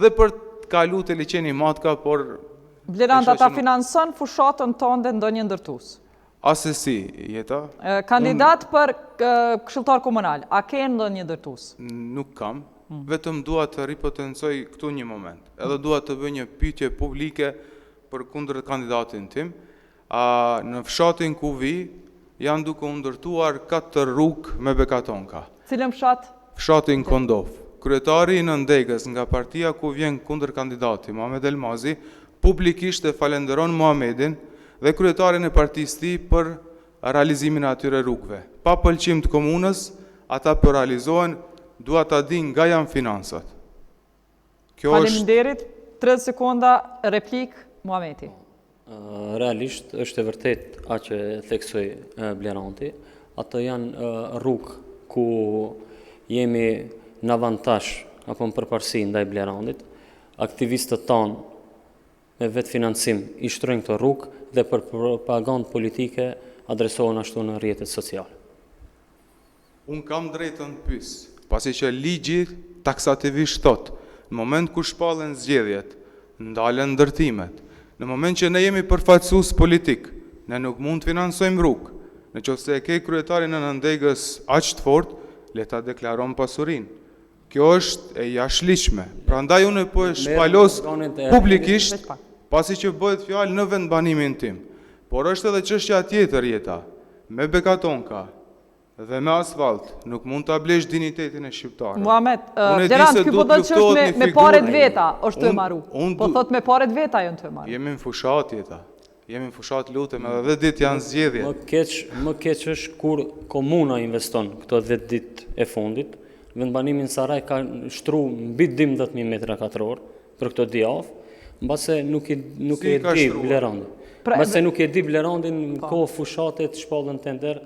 dhe për të kalu te liqeni Matka, por Blerand, a ta financon fushatën tënde ndonjë ndërtues? Asesi, Jeta. Kandidat për këshilltar komunal, a ke ndonjë ndërtues? Nuk kam, mm. vetëm dua të ripotencoj këtu një moment. Edhe dua të bëj një pyetje publike për kundërkandidatin tim. A në fshatin ku vij janë duke u ndërtuar katër rrugë me bekatonka. Cilën fshat? Fshatin Kondovë. Kryetari i nëndegës nga partia ku vjen kundërkandidati, Muhamed Elmazi, publikisht e falenderon Muhamedin dhe kryetarin e partisë tij për realizimin e atyre rrugëve. Pa pëlqim të komunës, ata po realizohen, dua ta di nga janë financat. Kjo është Faleminderit. 30 sekonda replikë Muhameti. Realisht është e vërtetë atë që theksoi Bleranti. Ato janë rrugë ku jemi në avantazh apo në përparësi ndaj Blerandit. Aktivistët tanë me vetëfinancim i shtrojnë këto rrugë dhe për propagandë politike adresohen ashtu në rrjetet sociale. Unë kam drejtën të pyes, pasi që ligji taksativisht thotë, në moment kur shpallen zgjedhjet, ndalen ndërtimet. Në moment që ne jemi përfaqësues politik, ne nuk mund të financojmë rrugë. Në qoftë se e ke kryetarin e nëndegës aq të fortë, le ta deklaron pasurinë. Kjo është e jashtëligjshme. Prandaj unë po e shpalos publikisht, pasi që bëhet fjalë në vendbanimin tim. Por është edhe çështja tjetër, Jeta, me bekatonka, Dhe me asfalt, nuk mund ta blesh dinjitetin e shqiptarëve. Muhamet, Blerand, ky po thotë që është me, me paret veta, është tu e maru. Po thot me paret veta janë tu e maru. Jemi në fushatë, Jeta. Jemi në fushatë, lutem, edhe 10 ditë janë zgjedhjet. Më keq, më keq është kur komuna investon këto 10 ditë e fundit. Vendbanimi n'Saraj ka shtru mbi 12.000 metra katror për këto dy javë. Mbase nuk i nuk e di Blerandi. Pra, mbase nuk e di Blerandi në po. kohë fushate të shpallen tender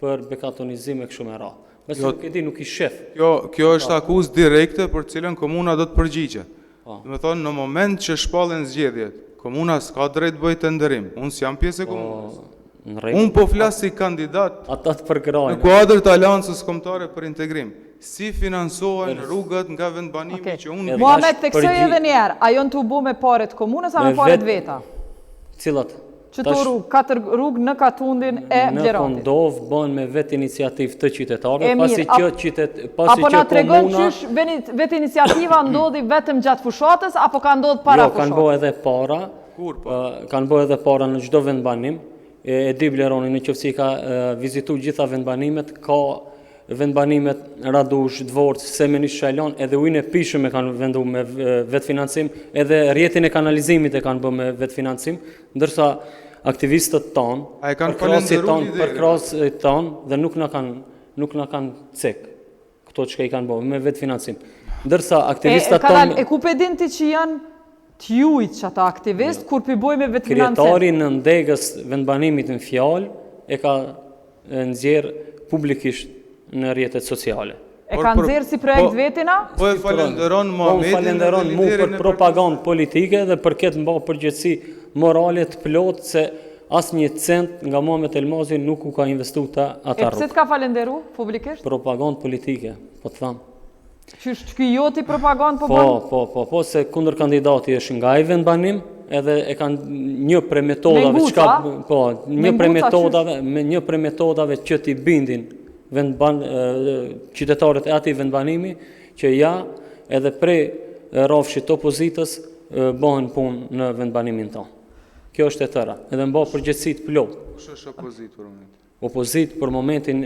për bekatonizim e kështu me radhë. Mbase jo, nuk e di, nuk i shef. Kjo, kjo është akuzë direkte për cilën komuna do të përgjigjet. Po. Domethënë, në moment që shpallen zgjedhjet, komuna s'ka drejt bëjë tenderim. Unë s'jam pjesë e po, komunës. Unë po flas si kandidat Ata të përkrahin. Në kuadër të Aleancës Kombëtare për Integrim. Si finansohen rrugët nga vendbanimi okay. që unë... Muhamet, theksoj edhe një herë, a janë tu bo me paret komunës, a me paret veta? Cilat? Qëto rrugë, katër rrugë në katundin e Blerandit. Në Kondovë bëhen me vetë iniciativë të qytetarëve, pasi që qytet, pasi që komuna... Apo na tregon qysh vetë iniciativa ndodhi vetëm gjatë fushatës, apo ka ndodhë para jo, fushatës? Jo, kanë bo edhe para, Kur, po? kanë bo edhe para në çdo vendbanim, e, e di Bleroni në qoftë se i ka vizitu gjitha vendbanimet, ka vendbanimet Radush, Dvorc, Semeniq, Shajlan, edhe ujin e pijshëm e kanë vendu me vetëfinancim, edhe rrjetin e kanalizimit e kanë bë me vetëfinancim, ndërsa aktivistët tanë, përkrahësit tanë, përkrahësit tanë dhe nuk na kanë nuk na kanë cek këto çka i kanë bë me vetëfinancim. Ndërsa aktivistët tanë E ku pe din ti që janë t'jujt qata aktivistë, jo. kur p'i bojnë me vetëfinancim? Kryetari i nëndegës vendbanimit në fjalë e ka nxjerr publikisht në rrjetet sociale. E ka nxjerr si projekt po, vetin a? Po e falenderon Muhammedin. Po falenderon mu për propagandë politike dhe për këtë mba përgjegjësi morale të plotë se asnjë cent nga Muhamet Elmazi nuk u ka investu te ata rrugë. E pse të ka falenderu publikisht? Propagandë politike, po të tham. Qysh ky joti propagandë po, po bën? Po, po, po, se kundërkandidati është nga ai vendbanim, edhe e kanë një prej metodave çka po, një prej metodave, me një prej metodave që t'i bindin vendban qytetarët e atij vendbanimi që ja edhe prej rrafshit të opozitës bëhen punë në vendbanimin tonë. Kjo është e tëra. Edhe mba përgjegjësi të plotë. Kush është opozitë për momentin? Opozitë për momentin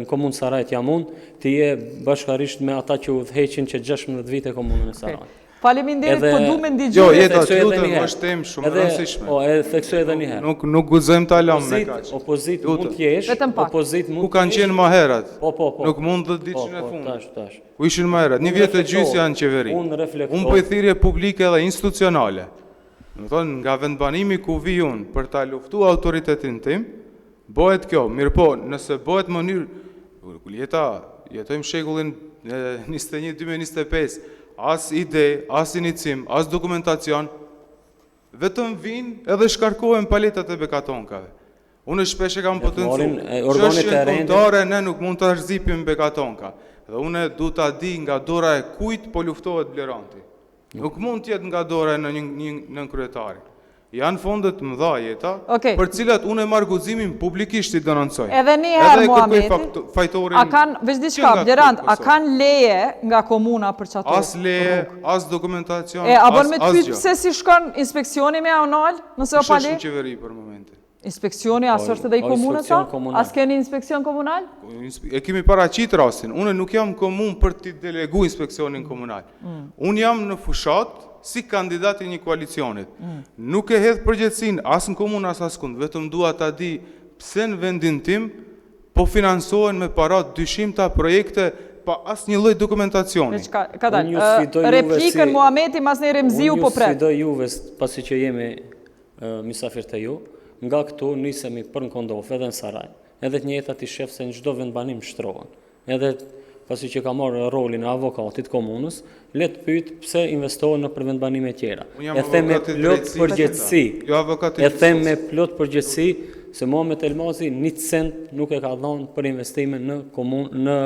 në komunë Sarajt jam unë, ti je bashkarisht me ata që udhëheqin që 16 vite komunën e Sarajt. Faleminderit, po du me ndigju. Jo, jeta, të lutem, është temë shumë e rëndësishme. Po, e theksoj edhe një herë. Nuk nuk guxojmë ta lëmë me kaq. Opozitë mund të jesh, opozitë mund. Ku kanë qenë më herët? Po, po, po. Nuk mund të ditën e po, po, fundit. Tash, tash. Ku ishin më herët? Një vjet e gjysmë janë në qeveri. Unë reflektoj. Unë bëj thirrje publike dhe institucionale. Domethënë, nga vendbanimi ku vij unë për ta luftu autoritetin tim, bëhet kjo. Mirëpo, nëse bëhet mënyrë, Jeta, jetojmë shekullin 21, 2025, as ide, as inicim, as dokumentacion, vetëm vijnë edhe shkarkohen paletat e bekatonkave. Unë shpesh e kam potencu, çështjen kombëtare ne nuk mund ta zhzipim bekatonka. Dhe unë du ta di nga dora e kujt po luftohet Bleranti. Nuk mund të jetë nga dora e një, një nënkryetari. Janë fonde të mëdha jeta, Okej. për cilat unë e marr guximin publikisht i denoncoj. Edhe një herë Edhe e kërkoj Muhameti, fajtorin a kanë, veç që diçka, nga Blerant, këtu a Kosovë. kanë leje nga komuna për qato As leje, rrugë? as dokumentacion, E, a bën as me të pyet asgjë. pse si shkon inspeksioni me jau nal, nëse o Kush pa është leje? në qeveri për momentin? Inspeksioni, as Po, është edhe i o komunës, inspekcion a? komunal. A s'keni inspekcion komunal? E kemi paraqit rastin. Unë nuk jam komun për t'i delegu inspekcionin komunal. Mm. Unë jam në fushat si kandidat i një koalicionit. Mm. Nuk e hedh përgjegjësinë as në komunë as askund, vetëm dua ta di pse në vendin tim po financohen me para të dyshimta projekte pa asnjë lloj dokumentacioni. Veç ka, ka dalë. Unë ju sfidoj juve Replikën si- Muhameti mas ne Remziu Unë po ju pret. sfidoj juve, pasi që jemi mysafir të ju, nga këtu nisemi për në Kondovë edhe në Saraj, edhe të njëjtat i shef se në çdo vendbanim shtrohen. Edhe pasi që ka marrë rolin e avokatit komunës, le të pyet pse investohen në për vendbanime tjera. Unë jam E them me avokat i plot drejtësisë, përgjegjësi. Jo avokat i E them me drejtësisë. plot përgjegjësi se Muhamet Elmazi një cent nuk e ka dhënë për investime në komunë në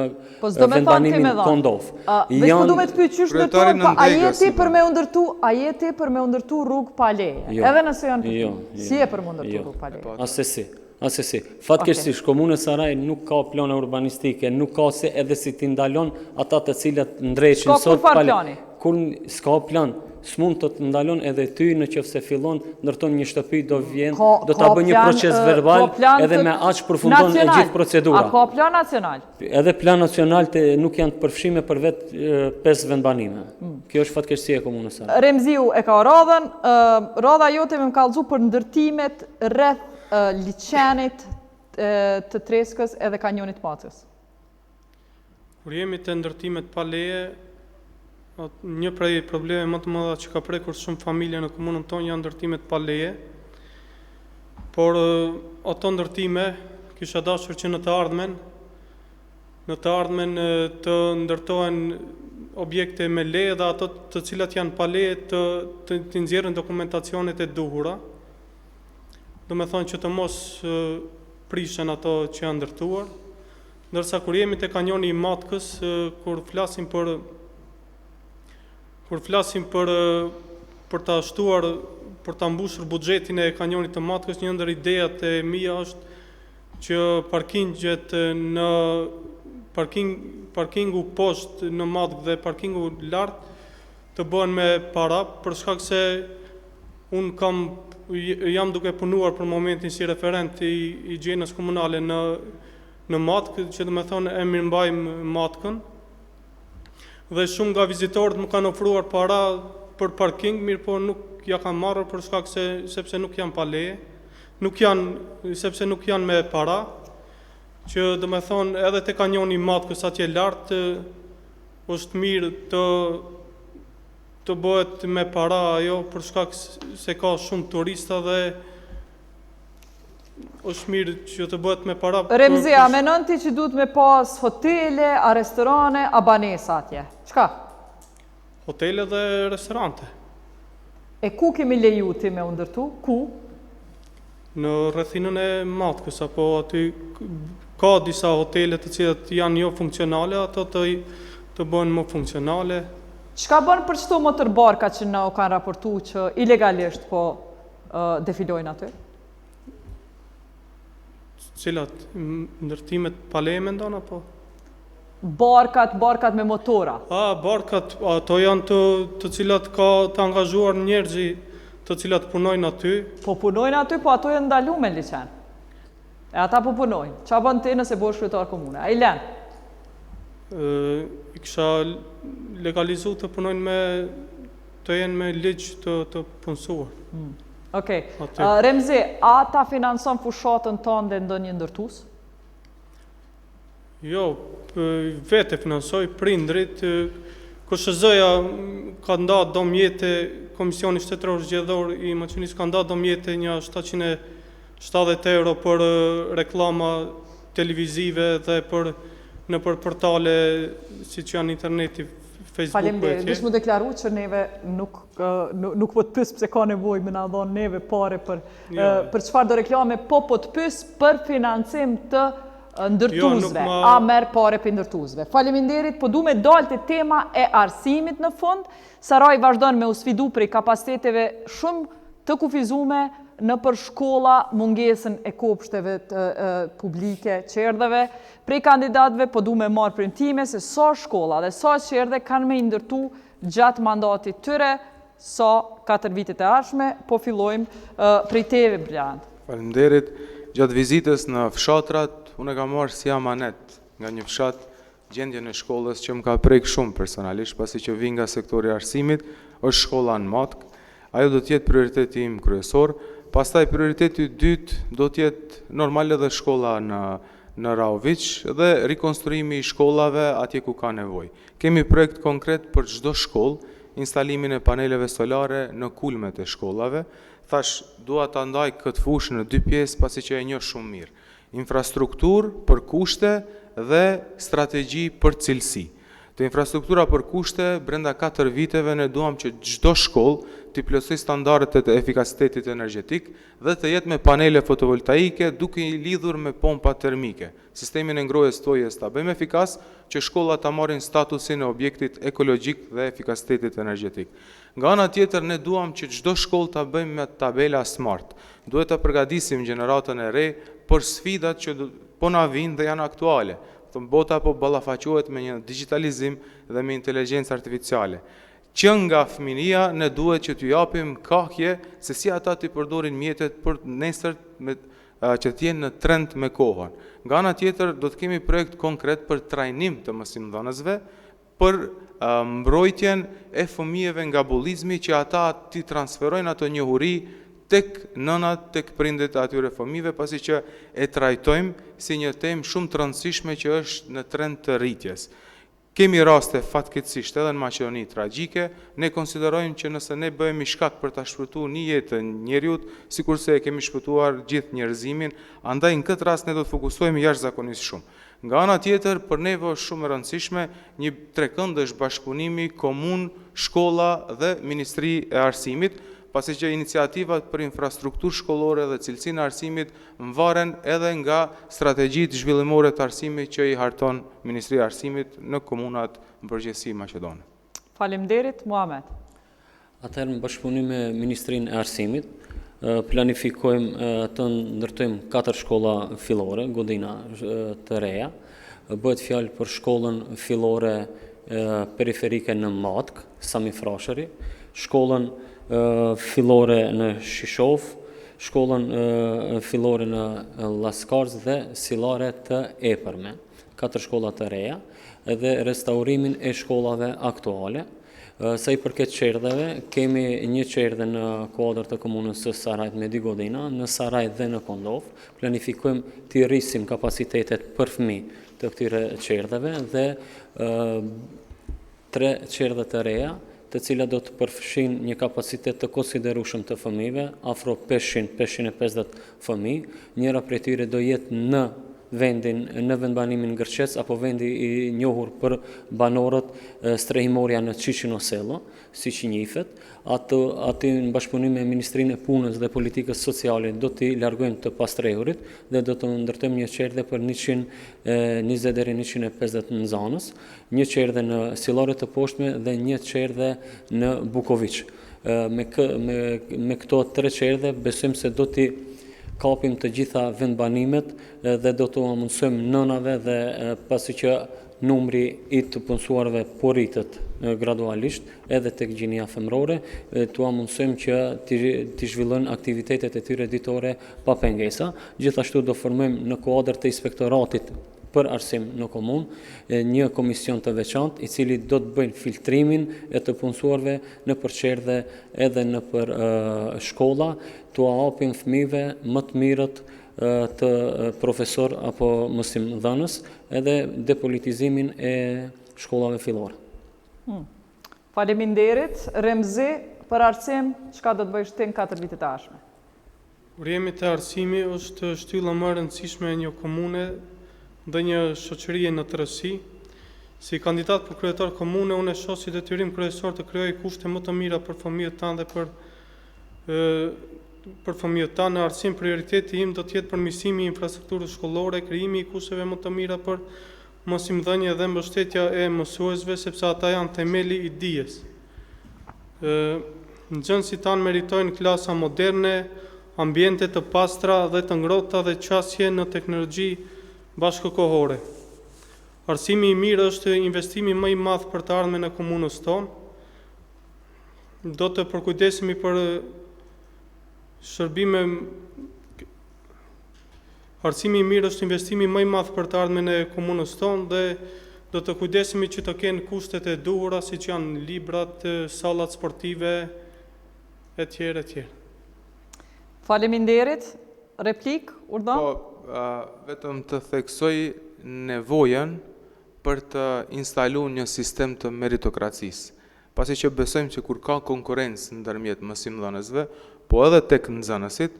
Po s'do me thonë ti me vendbanimin dhënë. Kondovë. A, veç po du me të pyet qysh Kryetari ndërtohen, pa a je Nëndegës, ti si për bën. me u ndërtu, a je ti për me u ndërtu rrugë pa leje? Jo. Edhe nëse janë për Jo, ty. jo, Si je për me u ndërtu jo. rrugë pa leje? Asesi, asesi. Fatkeqësisht komuna e Sarajit nuk ka plane urbanistike, nuk ka se edhe si ti ndalon ata të cilët ndreqin S'ka sot kurrfar pa le- plani? Kur s'ka plan, s'mund të të ndalon edhe ty në qoftë se fillon ndërton një shtëpi do vjen, Ka, do ta ka bëj një plan, proces ë, verbal, ka plan edhe të- me aq përfundon e nacional. gjithë procedura. A ka plan nacional? Edhe plan nacional të nuk janë të përfshime për vetë pesë vendbanime. Mm. Kjo është fatkeqësia e komunës Sarajit. Remziu e ka radhën, ë, radha jote me më kallëzu për ndërtimet rreth ë, liqenit ë, të Treskës edhe kanionit Matkës. Kur jemi te ndërtimet pa leje, një prej problemeve më të mëdha që ka prekur shumë familje në komunën tonë janë ndërtimet pa leje. Por ato ndërtime kisha dashur që në të ardhmen në të ardhmen të ndërtohen objekte me leje dhe ato të cilat janë pa leje të të, të nxjerrin dokumentacionet e duhura. Do me thonë që të mos prishen ato që janë ndërtuar. Ndërsa kur jemi te kanjoni i Matkës, kur flasim për kur flasim për për ta shtuar për ta mbushur buxhetin e kanjonit të Matkës, një ndër idejat e mia është që parkingjet në parking parkingu poshtë në Matkë dhe parkingu lart të bëhen me para, për shkak se unë kam jam duke punuar për momentin si referent i higjienës komunale në në Matkë, që do me thonë e mirëmbajmë Matkën. Dhe shumë nga vizitorët më kanë ofruar para për parking, mirë po nuk ja kam marrë për shkak se sepse nuk janë pa leje, nuk janë sepse nuk janë me para, që do me thonë edhe te kanjoni i Matkës atje lart është mirë të të bëhet me para ajo për shkak se ka shumë turista dhe është mirë që të bëhet me para. Remzi, a menon ti që duhet me pas hotele, a restorane, a banesa atje? Çka? Hotele dhe restorante. E ku kemi leju ti me u ndërtu? Ku? Në rrethinën e Matkës, apo aty ka disa hotele të cilat janë jo funksionale, ato të, të bëhen më funksionale. Çka bën për qëto motorbarka që na u kanë raportu që ilegalisht po uh, defilojnë aty? Cilat ndërtimet pa leje mendon apo? Barkat, barkat me motora. A, barkat, ato janë të, të cilat ka të angazhuar njerëzi të cilat punojnë aty. Po punojnë aty, po ato janë ndaluar me liqen. E ata po punojnë. Qa bën ti nëse bëhesh kryetar komune? A i len? Ë, i kisha legalizu të punojnë me të jenë me ligj të, të punësuar. Okej. Aty. Uh, Remzi, a ta financon fushatën tënde ndonjë ndërtues? Jo, vetë e financoj, prindrit, KSHZ-ja ka nda do mjete, Komisioni Shtetëror Zgjedhor i Maqedonisë ka nda do mjete nja 770 euro për reklama televizive dhe për nëpër portale siç janë interneti, Facebooku etj. Faleminderit. Veç m'u deklaru që neve nuk nuk po të pys pse ka nevojë me na dhon neve pare për jo. për çfarëdo reklame, po po të pys për financim të ndërtuesve, jo, ma... a merr pare prej ndërtuesve. Faleminderit, po du me dalë te tema e arsimit në fund. Saraji vazhdon me u sfidu prej kapaciteteve shumë të kufizume nëpër shkolla, mungesën e kopshteve të, e, publike, çerdheve, prej kandidatëve po du me marrë premtime se sa shkolla dhe sa çerdhe kanë me i ndërtu gjatë mandatit tyre, sa 4 vitet e ardhshme, po fillojmë prej teve, Brilant. Faleminderit. Gjatë vizitës në fshatrat, unë e kam marrë si amanet nga një fshat gjendjen e shkollës që më ka prek shumë personalisht, pasi që vij nga sektori i arsimit, është shkolla në Matkë. Ajo do të jetë prioriteti im kryesor. Pastaj prioriteti i dytë do të jetë normal edhe shkolla në në Raoviq dhe rikonstruimi i shkollave atje ku ka nevojë. Kemi projekt konkret për çdo shkollë, instalimin e paneleve solare në kulmet e shkollave. Thashë, dua ta ndaj këtë fushë në dy pjesë pasi që e njoh shumë mirë. Infrastrukturë për kushte dhe strategji për cilësi. Te infrastruktura për kushte, brenda katër viteve ne duam që çdo shkollë t'i plotësojë standardet e efikasitetit energjetik dhe të jetë me panele fotovoltaike duke i lidhur me pompa termike. Sistemin e ngrohjes ftohjes ta bëjmë efikas, që shkollat ta marrin statusin e objektit ekologjik dhe efikasitetit energjetik. Nga ana tjetër ne duam që çdo shkollë ta bëjmë me tabela smart. Duhet ta përgatisim gjeneratën e re për sfidat që po na vijnë dhe janë aktuale. Thonë bota po ballafaqohet me një digjitalizim dhe me inteligjencë artificiale. Që nga fëminia ne duhet që t'ju japim kahje se si ata t'i përdorin mjetet për nesër me që të jenë në trend me kohën. Nga ana tjetër do të kemi projekt konkret për trajnim të mësimdhënësve për mbrojtjen e fëmijëve nga bullizmi që ata t'i transferojnë ato njohuri tek nënat, tek prindët e atyre fëmijëve, pasi që e trajtojmë si një temë shumë të rëndësishme që është në trend të rritjes. Kemi raste fatkeqësisht edhe në Maqedoni tragjike, ne konsiderojmë që nëse ne bëhemi shkak për ta shpëtuar një jetë të njeriut, sikurse e kemi shpëtuar gjithë njerëzimin, andaj në këtë rast ne do të fokusohemi jashtëzakonisht shumë. Nga ana tjetër, për neve është shumë e rëndësishme një trekëndësh bashkëpunimi komunë, shkolla dhe Ministri e Arsimit, pasi që iniciativat për infrastrukturë shkollore dhe cilësinë e arsimit Mvaren edhe nga strategjitë zhvillimore të arsimit që i harton Ministria e Arsimit në komunat në përgjithësi maqedone. Faleminderit, Muhamet. Atëherë në bashkëpunim me Ministrinë e Arsimit, planifikojmë të ndërtojmë katër shkolla fillore, godina të reja. Bëhet fjalë për shkollën fillore periferike në Matkë, Sami Frashëri, shkollën fillore në Shishovë, shkollën fillore në Llaskarcë dhe Sillare të Epërme, katër shkolla të reja, dhe restaurimin e shkollave aktuale. Sa i përket çerdheve, kemi një çerdhe në kuadër të komunës së Sarajit me dy godina, në Saraj dhe në Kondovë. Planifikojmë t'i rrisim kapacitetet për fëmijë të këtyre çerdheve dhe tre çerdhe të reja, të cilat do të përfshijnë një kapacitet të konsiderueshëm të fëmijëve, afro 500, 550 fëmijë. Njëra prej tyre do jetë në vendin në vendbanimin Gërçec apo vendi i njohur për banorët strehimorja në Çiçino Sello, siç njihet. Atë aty në bashkëpunim me Ministrinë e Punës dhe Politikës Sociale do t'i largojmë të pastrehurit dhe do të ndërtojmë një çerdhe për 120 deri 150 nxënës. një çerdhe në Sillare të Poshtme dhe një çerdhe në Bukoviq. Me, kë, me, me këto tre çerdhe besojmë se do t'i kapim të gjitha vendbanimet dhe do t'ua mundësojmë nënave dhe pasi që numri i të punësuarve po rritet gradualisht edhe tek gjinia femërore, t'ua mundësojmë që t'i, t'i zhvillojnë aktivitetet e tyre ditore pa pengesa. Gjithashtu do formojmë në kuadër të inspektoratit për arsim në komunë, një komision të veçantë i cili do të bëjnë filtrimin e të punësuarve nëpër çerdhe edhe nëpër shkolla, t'ua japim fëmijëve më të mirët të profesor apo mësimdhënës edhe depolitizimin e shkollave fillore. Hmm. Faleminderit, Remzi. Për arsim, çka do të bëjsh ti në 4 vitet e ardhshme? Kur jemi te arsimi, është shtylla më e rëndësishme e një komune dhe një shoqërie në tërësi. Si kandidat për kryetar komune, unë e shoh si detyrim kryesor të krijoj kushte më të mira për fëmijët tanë dhe për për fëmijët tanë në arsim prioriteti im do të jetë përmirësimi i infrastrukturës shkollore, krijimi i kushteve më të mira për mësimdhënie dhe mbështetja e mësuesve, sepse ata janë themeli i dijes. Nxënësit tanë meritojnë klasa moderne, ambiente të pastra dhe të ngrohta dhe qasje në teknologji bashkëkohore. Arsimi i mirë është investimi më i madh për të ardhmen e komunës tonë. Do të përkujdesemi për shërbime Arsimi i mirë është investimi më i madh për të ardhmen e komunës tonë dhe do të kujdesemi që të kenë kushtet e duhura siç janë librat, sallat sportive etj etj. Faleminderit. Replikë, urdhëro? Po, vetëm të theksoj nevojën për të instalu një sistem të meritokracisë. Pasi që besojmë që kur ka konkurrencë ndërmjet mësimdhënësve, po edhe tek nxënësit,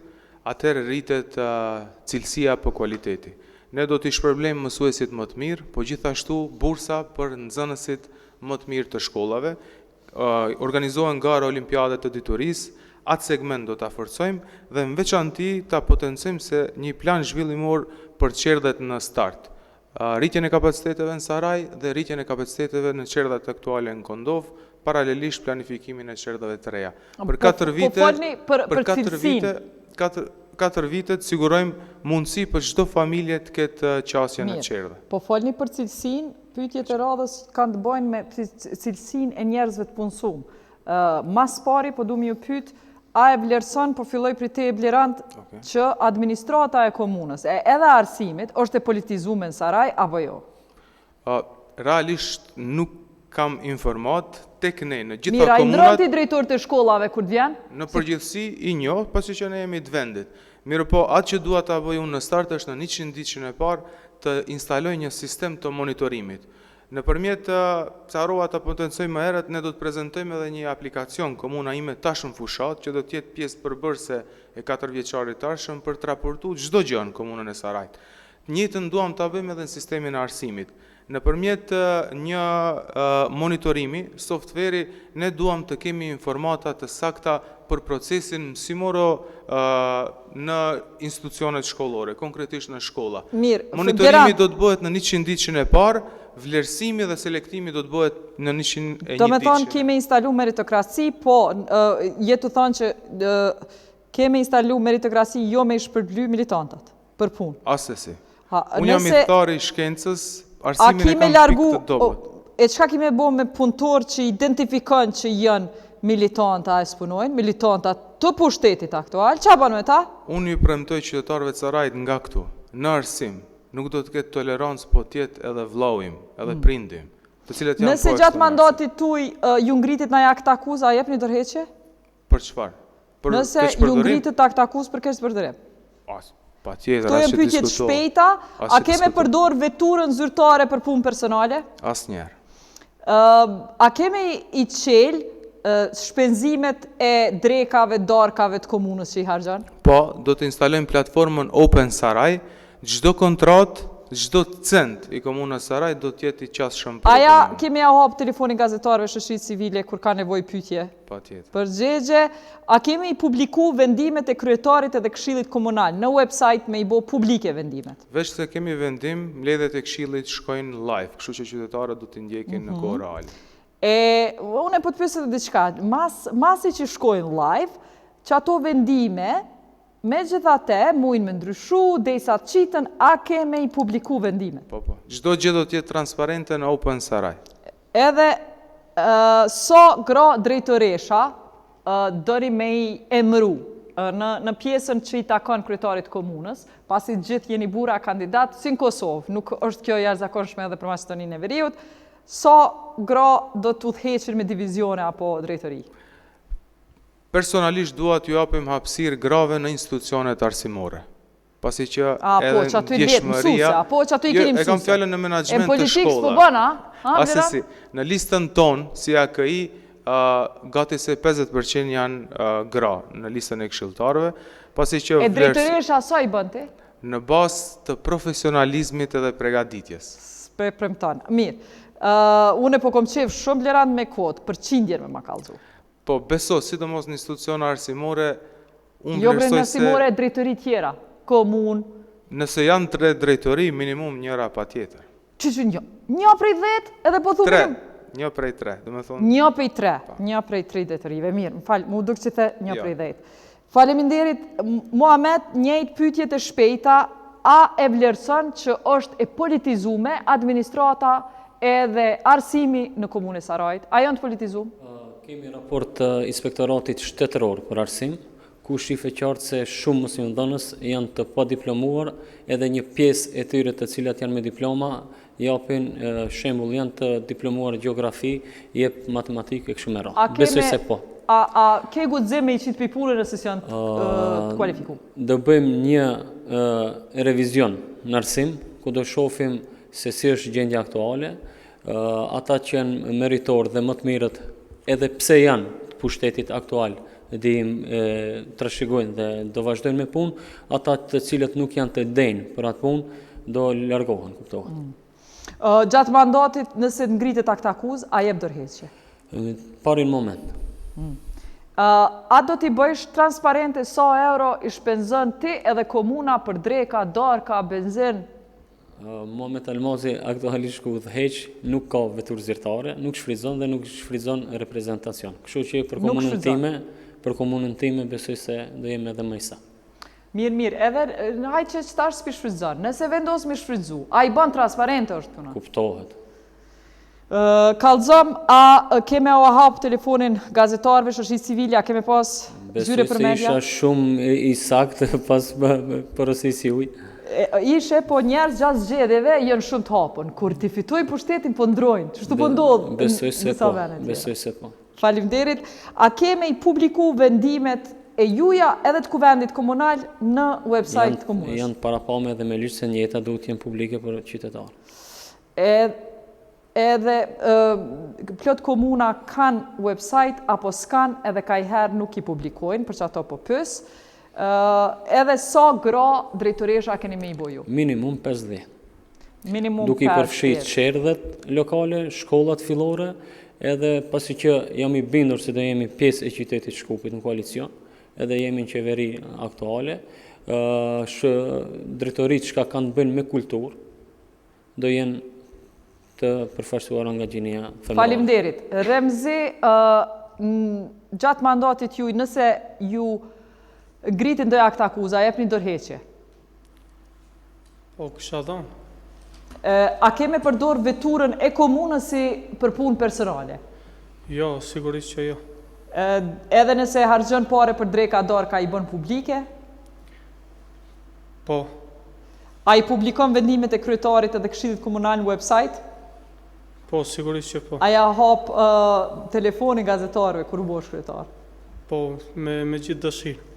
atëherë rritet cilësia apo kualiteti. Ne do t'i shpërblejmë mësuesit më të mirë, po gjithashtu bursa për nxënësit më të mirë të shkollave, organizohen gara olimpiade të diturisë, atë segment do ta forcojmë dhe në veçanti ta potencojmë se një plan zhvillimor për çerdhet në start. Rritjen e kapaciteteve në Saraj dhe rritjen e kapaciteteve në çerdhet aktuale në Kondovë, paralelisht planifikimin e çerdheve të reja. Për katër po vite, folni për për për katër vite, cilësinë. katër katër vite të sigurojmë mundësi për çdo familje të ketë qasje në Mirë. çerdhe. Po folni për cilësinë, pyetjet e radhës kanë të bëjnë me cilësinë e njerëzve të punësuar. Ë mas pari po du me ju pyet, a e vlerëson, po filloj prej teje Blerant, Okej. që administrata e komunës, e edhe arsimit, është e politizuar në Saraj apo jo? Ë, realisht nuk kam informat tek ne në gjitha Mirë, a i ndron komunat ti drejtorët e shkollave kur të vjen? Në përgjithësi i njoh, pasi që ne jemi të vendit. Mirëpo, atë që dua ta bëj unë në start është në 100 ditëshin e parë të instaloj një sistem të monitorimit. Nëpërmjet, se harrova ta potencoj më herët, ne do të prezentojmë edhe një aplikacion komuna ime tash në fushatë, që do të jetë pjesë përbërëse e katër vjeçarit të ardhshëm për të raportuar çdo gjë në komunën e Sarajit. Të njëjtën duam ta bëjmë edhe në sistemin e arsimit. Nëpërmjet një monitorimi, softveri, ne duam të kemi informata të sakta për procesin mësimoro në institucionet shkollore, konkretisht në shkolla. Mirë, Monitorimi Gerard, do të bëhet në 100 ditëshin e parë, vlerësimi dhe selektimi do të bëhet në 101 Do me thonë, ditëshin. kemi instalu meritokraci, po, je tu thonë që kemi instalu meritokraci jo me i shpërbly militantat për punë. Asesi. Ha, Unë jam nëse ithtar i shkencës, a arsimin e ki me kam pikë largu, të dobët. e çka ki me bo me punëtor që identifikon që janë militanta e s'punojnë, militanta të pushtetit aktual, qa bën me ta? Unë ju premtoj qytetarëve të Sarajit nga këtu, në arsim, nuk do të ketë tolerancë, po të jetë edhe vllau im, edhe prindi im, të cilët janë Mm. Nëse po ashtu gjatë në arsim. mandatit tuj ju ngritit në aktakuzë, a jepni dorëheqje? Për çfarë? Për Nëse ju keqpërdorim? ngritet aktakuzë për keqpërdorim. As, patjetër, Këto as janë që pyetje të diskutohet. shpejta, As a që ke me diskutohet. përdor veturën zyrtare për punë personale? Asnjëherë. Ë, a kemi i qel ë, shpenzimet e drekave, darkave të komunës që i harxhon? Po, do të instalojmë platformën Open Saraj, çdo kontratë, çdo cent i komunës Saraj do të jetë i qasshëm për A ja opinionin. kemi ja hap telefonin gazetarëve shoqërisë civile kur ka nevojë pyetje? Patjetër. Përgjegje, a kemi i publiku vendimet e kryetarit edhe këshillit komunal në website me i bo publike vendimet? Veç se kemi vendim, mbledhjet e këshillit shkojnë live, kështu që qytetarët do t'i ndjekin Mhm. në kohë reale. E, unë e po të pyes edhe diçka, mas, masi që shkojnë live, që ato vendime, megjithatë, mujnë me ndryshu, derisa të qitën, a ke me i publiku vendimet? Po, po. Çdo gjë do të jetë transparente në Open Saraj. Edhe ë, sa gra drejtoresha ë, doni me i emru ë, në, në pjesën që i takon kryetarit komunës, pasi gjithë jeni burra kandidat, si në Kosovë, nuk është kjo jashtëzakonshme edhe për Maqedoninë e Veriut, sa gra do të udhëheqin me divizione apo drejtori? Personalisht dua t'ju japim hapësirë grave në institucionet arsimore. Pasi që A, po, edhe që aty i let ndjeshmëria- mësuese, apo që aty i Jo, keni E kam mësuese. fjalën në menaxhment E të politikë s'po shkollave. bën, a? A, Asesi, në listën tonë, si AKI, gati se 50% janë gra në listën e këshilltarëve, pasi që E drejtoresha sa i bën ti? Në bazë të profesionalizmit edhe pregaditjes. S'pe premton. Mirë. Unë po kom qef shumë Blerand me kuotë, përqindjen me ma kallzu. Po, beso, sidomos në institucione arsimore, unë jo, bre, vlerësoj se... në arsimore drejtori tjera, komunë. Nëse janë tre drejtori, minimum njëra patjetër. Që që një? Një prej dhetë, edhe po thu Tre, minimum. një prej tre, domethonë... Një prej tre, një prej tre drejtorive, mirë, më fal, m'u duk që the një Jo. prej dhetë. Faleminderit, Muhamet, njëjtë pyetjet e shpejta, a e vlerëson që është e politizume administrata edhe arsimi në komunën e Sarajit? A janë të politizum? Kemi raport të Inspektoratit Shtetëror për Arsim, ku shife qartë se shumë mësimdhënës janë të padiplomuar, edhe një pjesë e tyre të cilat janë me diploma, japin shembull, janë të diplomuar gjeografi, jep matematikë e kështu me radhë. Besoj se po. A, a ke guxim me i qitë pi pune nëse s'janë të, të kualifikum? Do bëjmë një revizion në arsim, ku do shohim se si është gjendja aktuale, ata që janë meritor dhe më të mirët, edhe pse janë të pushtetit aktual, dim trashëgojnë dhe do vazhdojnë me punë, ata të cilët nuk janë të denjë për atë punë, do largohen, kuptohet. Mm. Gjatë mandatit, nëse të ngritet aktakuzë, a jep dorëheqje? Parin moment. Mm. A do t'i bëjsh transparente sa euro i shpenzon ti edhe komuna për dreka, darka, benzin? Muhamet Almazi aktualisht ku udhëheq nuk ka veturë zyrtare, nuk shfrytëzon dhe nuk shfrytëzon reprezentacion. Kështu që për komunën time, për komunën time besoj se do jem edhe më i saktë. Mirë, mirë, edhe në hajt që qëtash s'pi shfrytëzon, nëse vendos mi shfrytëzu, a i bën transparente është puna? Kuptohet. Kallzom, a ke me ua hap telefonin gazetarëve, shoqërisë civile, a ke me pas zyre për media? Besoj se isha shumë i saktë pas porosisë juj. Ishe, po njerëz gjatë zgjedhjeve janë shumë të hapun. Kur t'i fitojnë pushtetin, po ndrojnë. Qështu po ndodh në disa vende tjera. Besoj se po. Faleminderit. A ke me i publiku vendimet e juja edhe të kuvendit komunal në website të komunës? Janë parapame edhe me ligj se njëjta duhet të jenë publike për qytetarë. Edhe plot komuna kanë website apo s'kanë edhe kajherë nuk i publikojnë, për qato po pys. Edhe sa gra drejtoresha keni me i bo ju? Minimum 50. Minimum 50. Duke i përfshi çerdhet lokale, shkollat fillore, edhe pasi që jam i bindur se do jemi pjesë e qytetit Shkupit në koalicion, edhe jemi në qeveri aktuale, drejtoritë çka kanë të bëjnë me kulturë, do jenë të përfaqësuara nga gjinia femërore. Faleminderit. Remzi, gjatë mandatit juj, nëse ju ngritin ndonjë aktakuzë, a jepni dorëheqje? Po, kisha dhonë. A ke me përdor veturën e komunës si për punë personale? Jo, sigurisht që jo. Edhe nëse harxhon pare për dreka darka i bën publike? Po. A i publikon vendimet e kryetarit edhe këshillit komunal në website? Po, sigurisht që po. A ja hap uh, telefonin gazetarëve kur u bosh kryetar? Po, me, me gjithë dëshirë.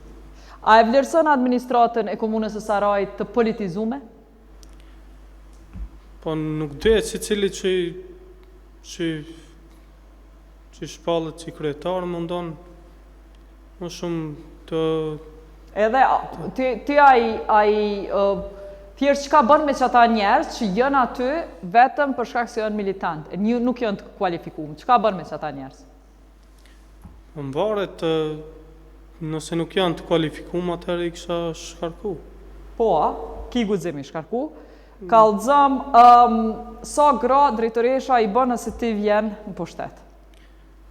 A e vlerëson administratën e komunës së Sarajit të politizume? Po, nuk dihet secili që, që, që shpallet si kryetar, mundon Më shumë të... Edhe ti, ti ai, ai, thjesht çka bën me qata njerëz që janë aty vetëm për shkak se janë militant, e një, nuk janë të kualifikum. Çka bën me qata njerëz? Po mvaret, nëse nuk janë të kualifikum, atëherë i kisha shkarku. Po, a? Ki guxim i shkarku. Kallzom, um, sa gra drejtoresha i bën nëse ti vjen në pushtet?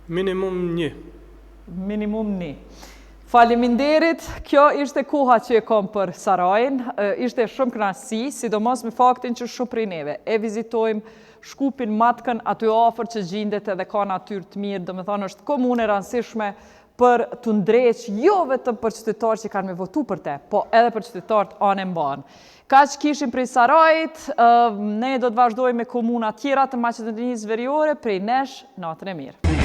Minimum një. Minimum një. Faleminderit, kjo ishte koha që e kom për Sarajin, ishte shumë kënaqësi, sidomos me faktin që shumë prej neve e vizitojmë Shkupin, Matkën, aty afër që gjindet edhe ka natyrë të mirë, domethonë është komunë e rëndësishme për të ndreq jo vetëm për qytetarët që kanë me votu për te, po edhe për qytetarët anë e mbanë. Kaq kishim prej Sarajit, ne do të vazhdojmë me komuna tjera të Maqedonisë Veriore, prej nesh, natën e mirë.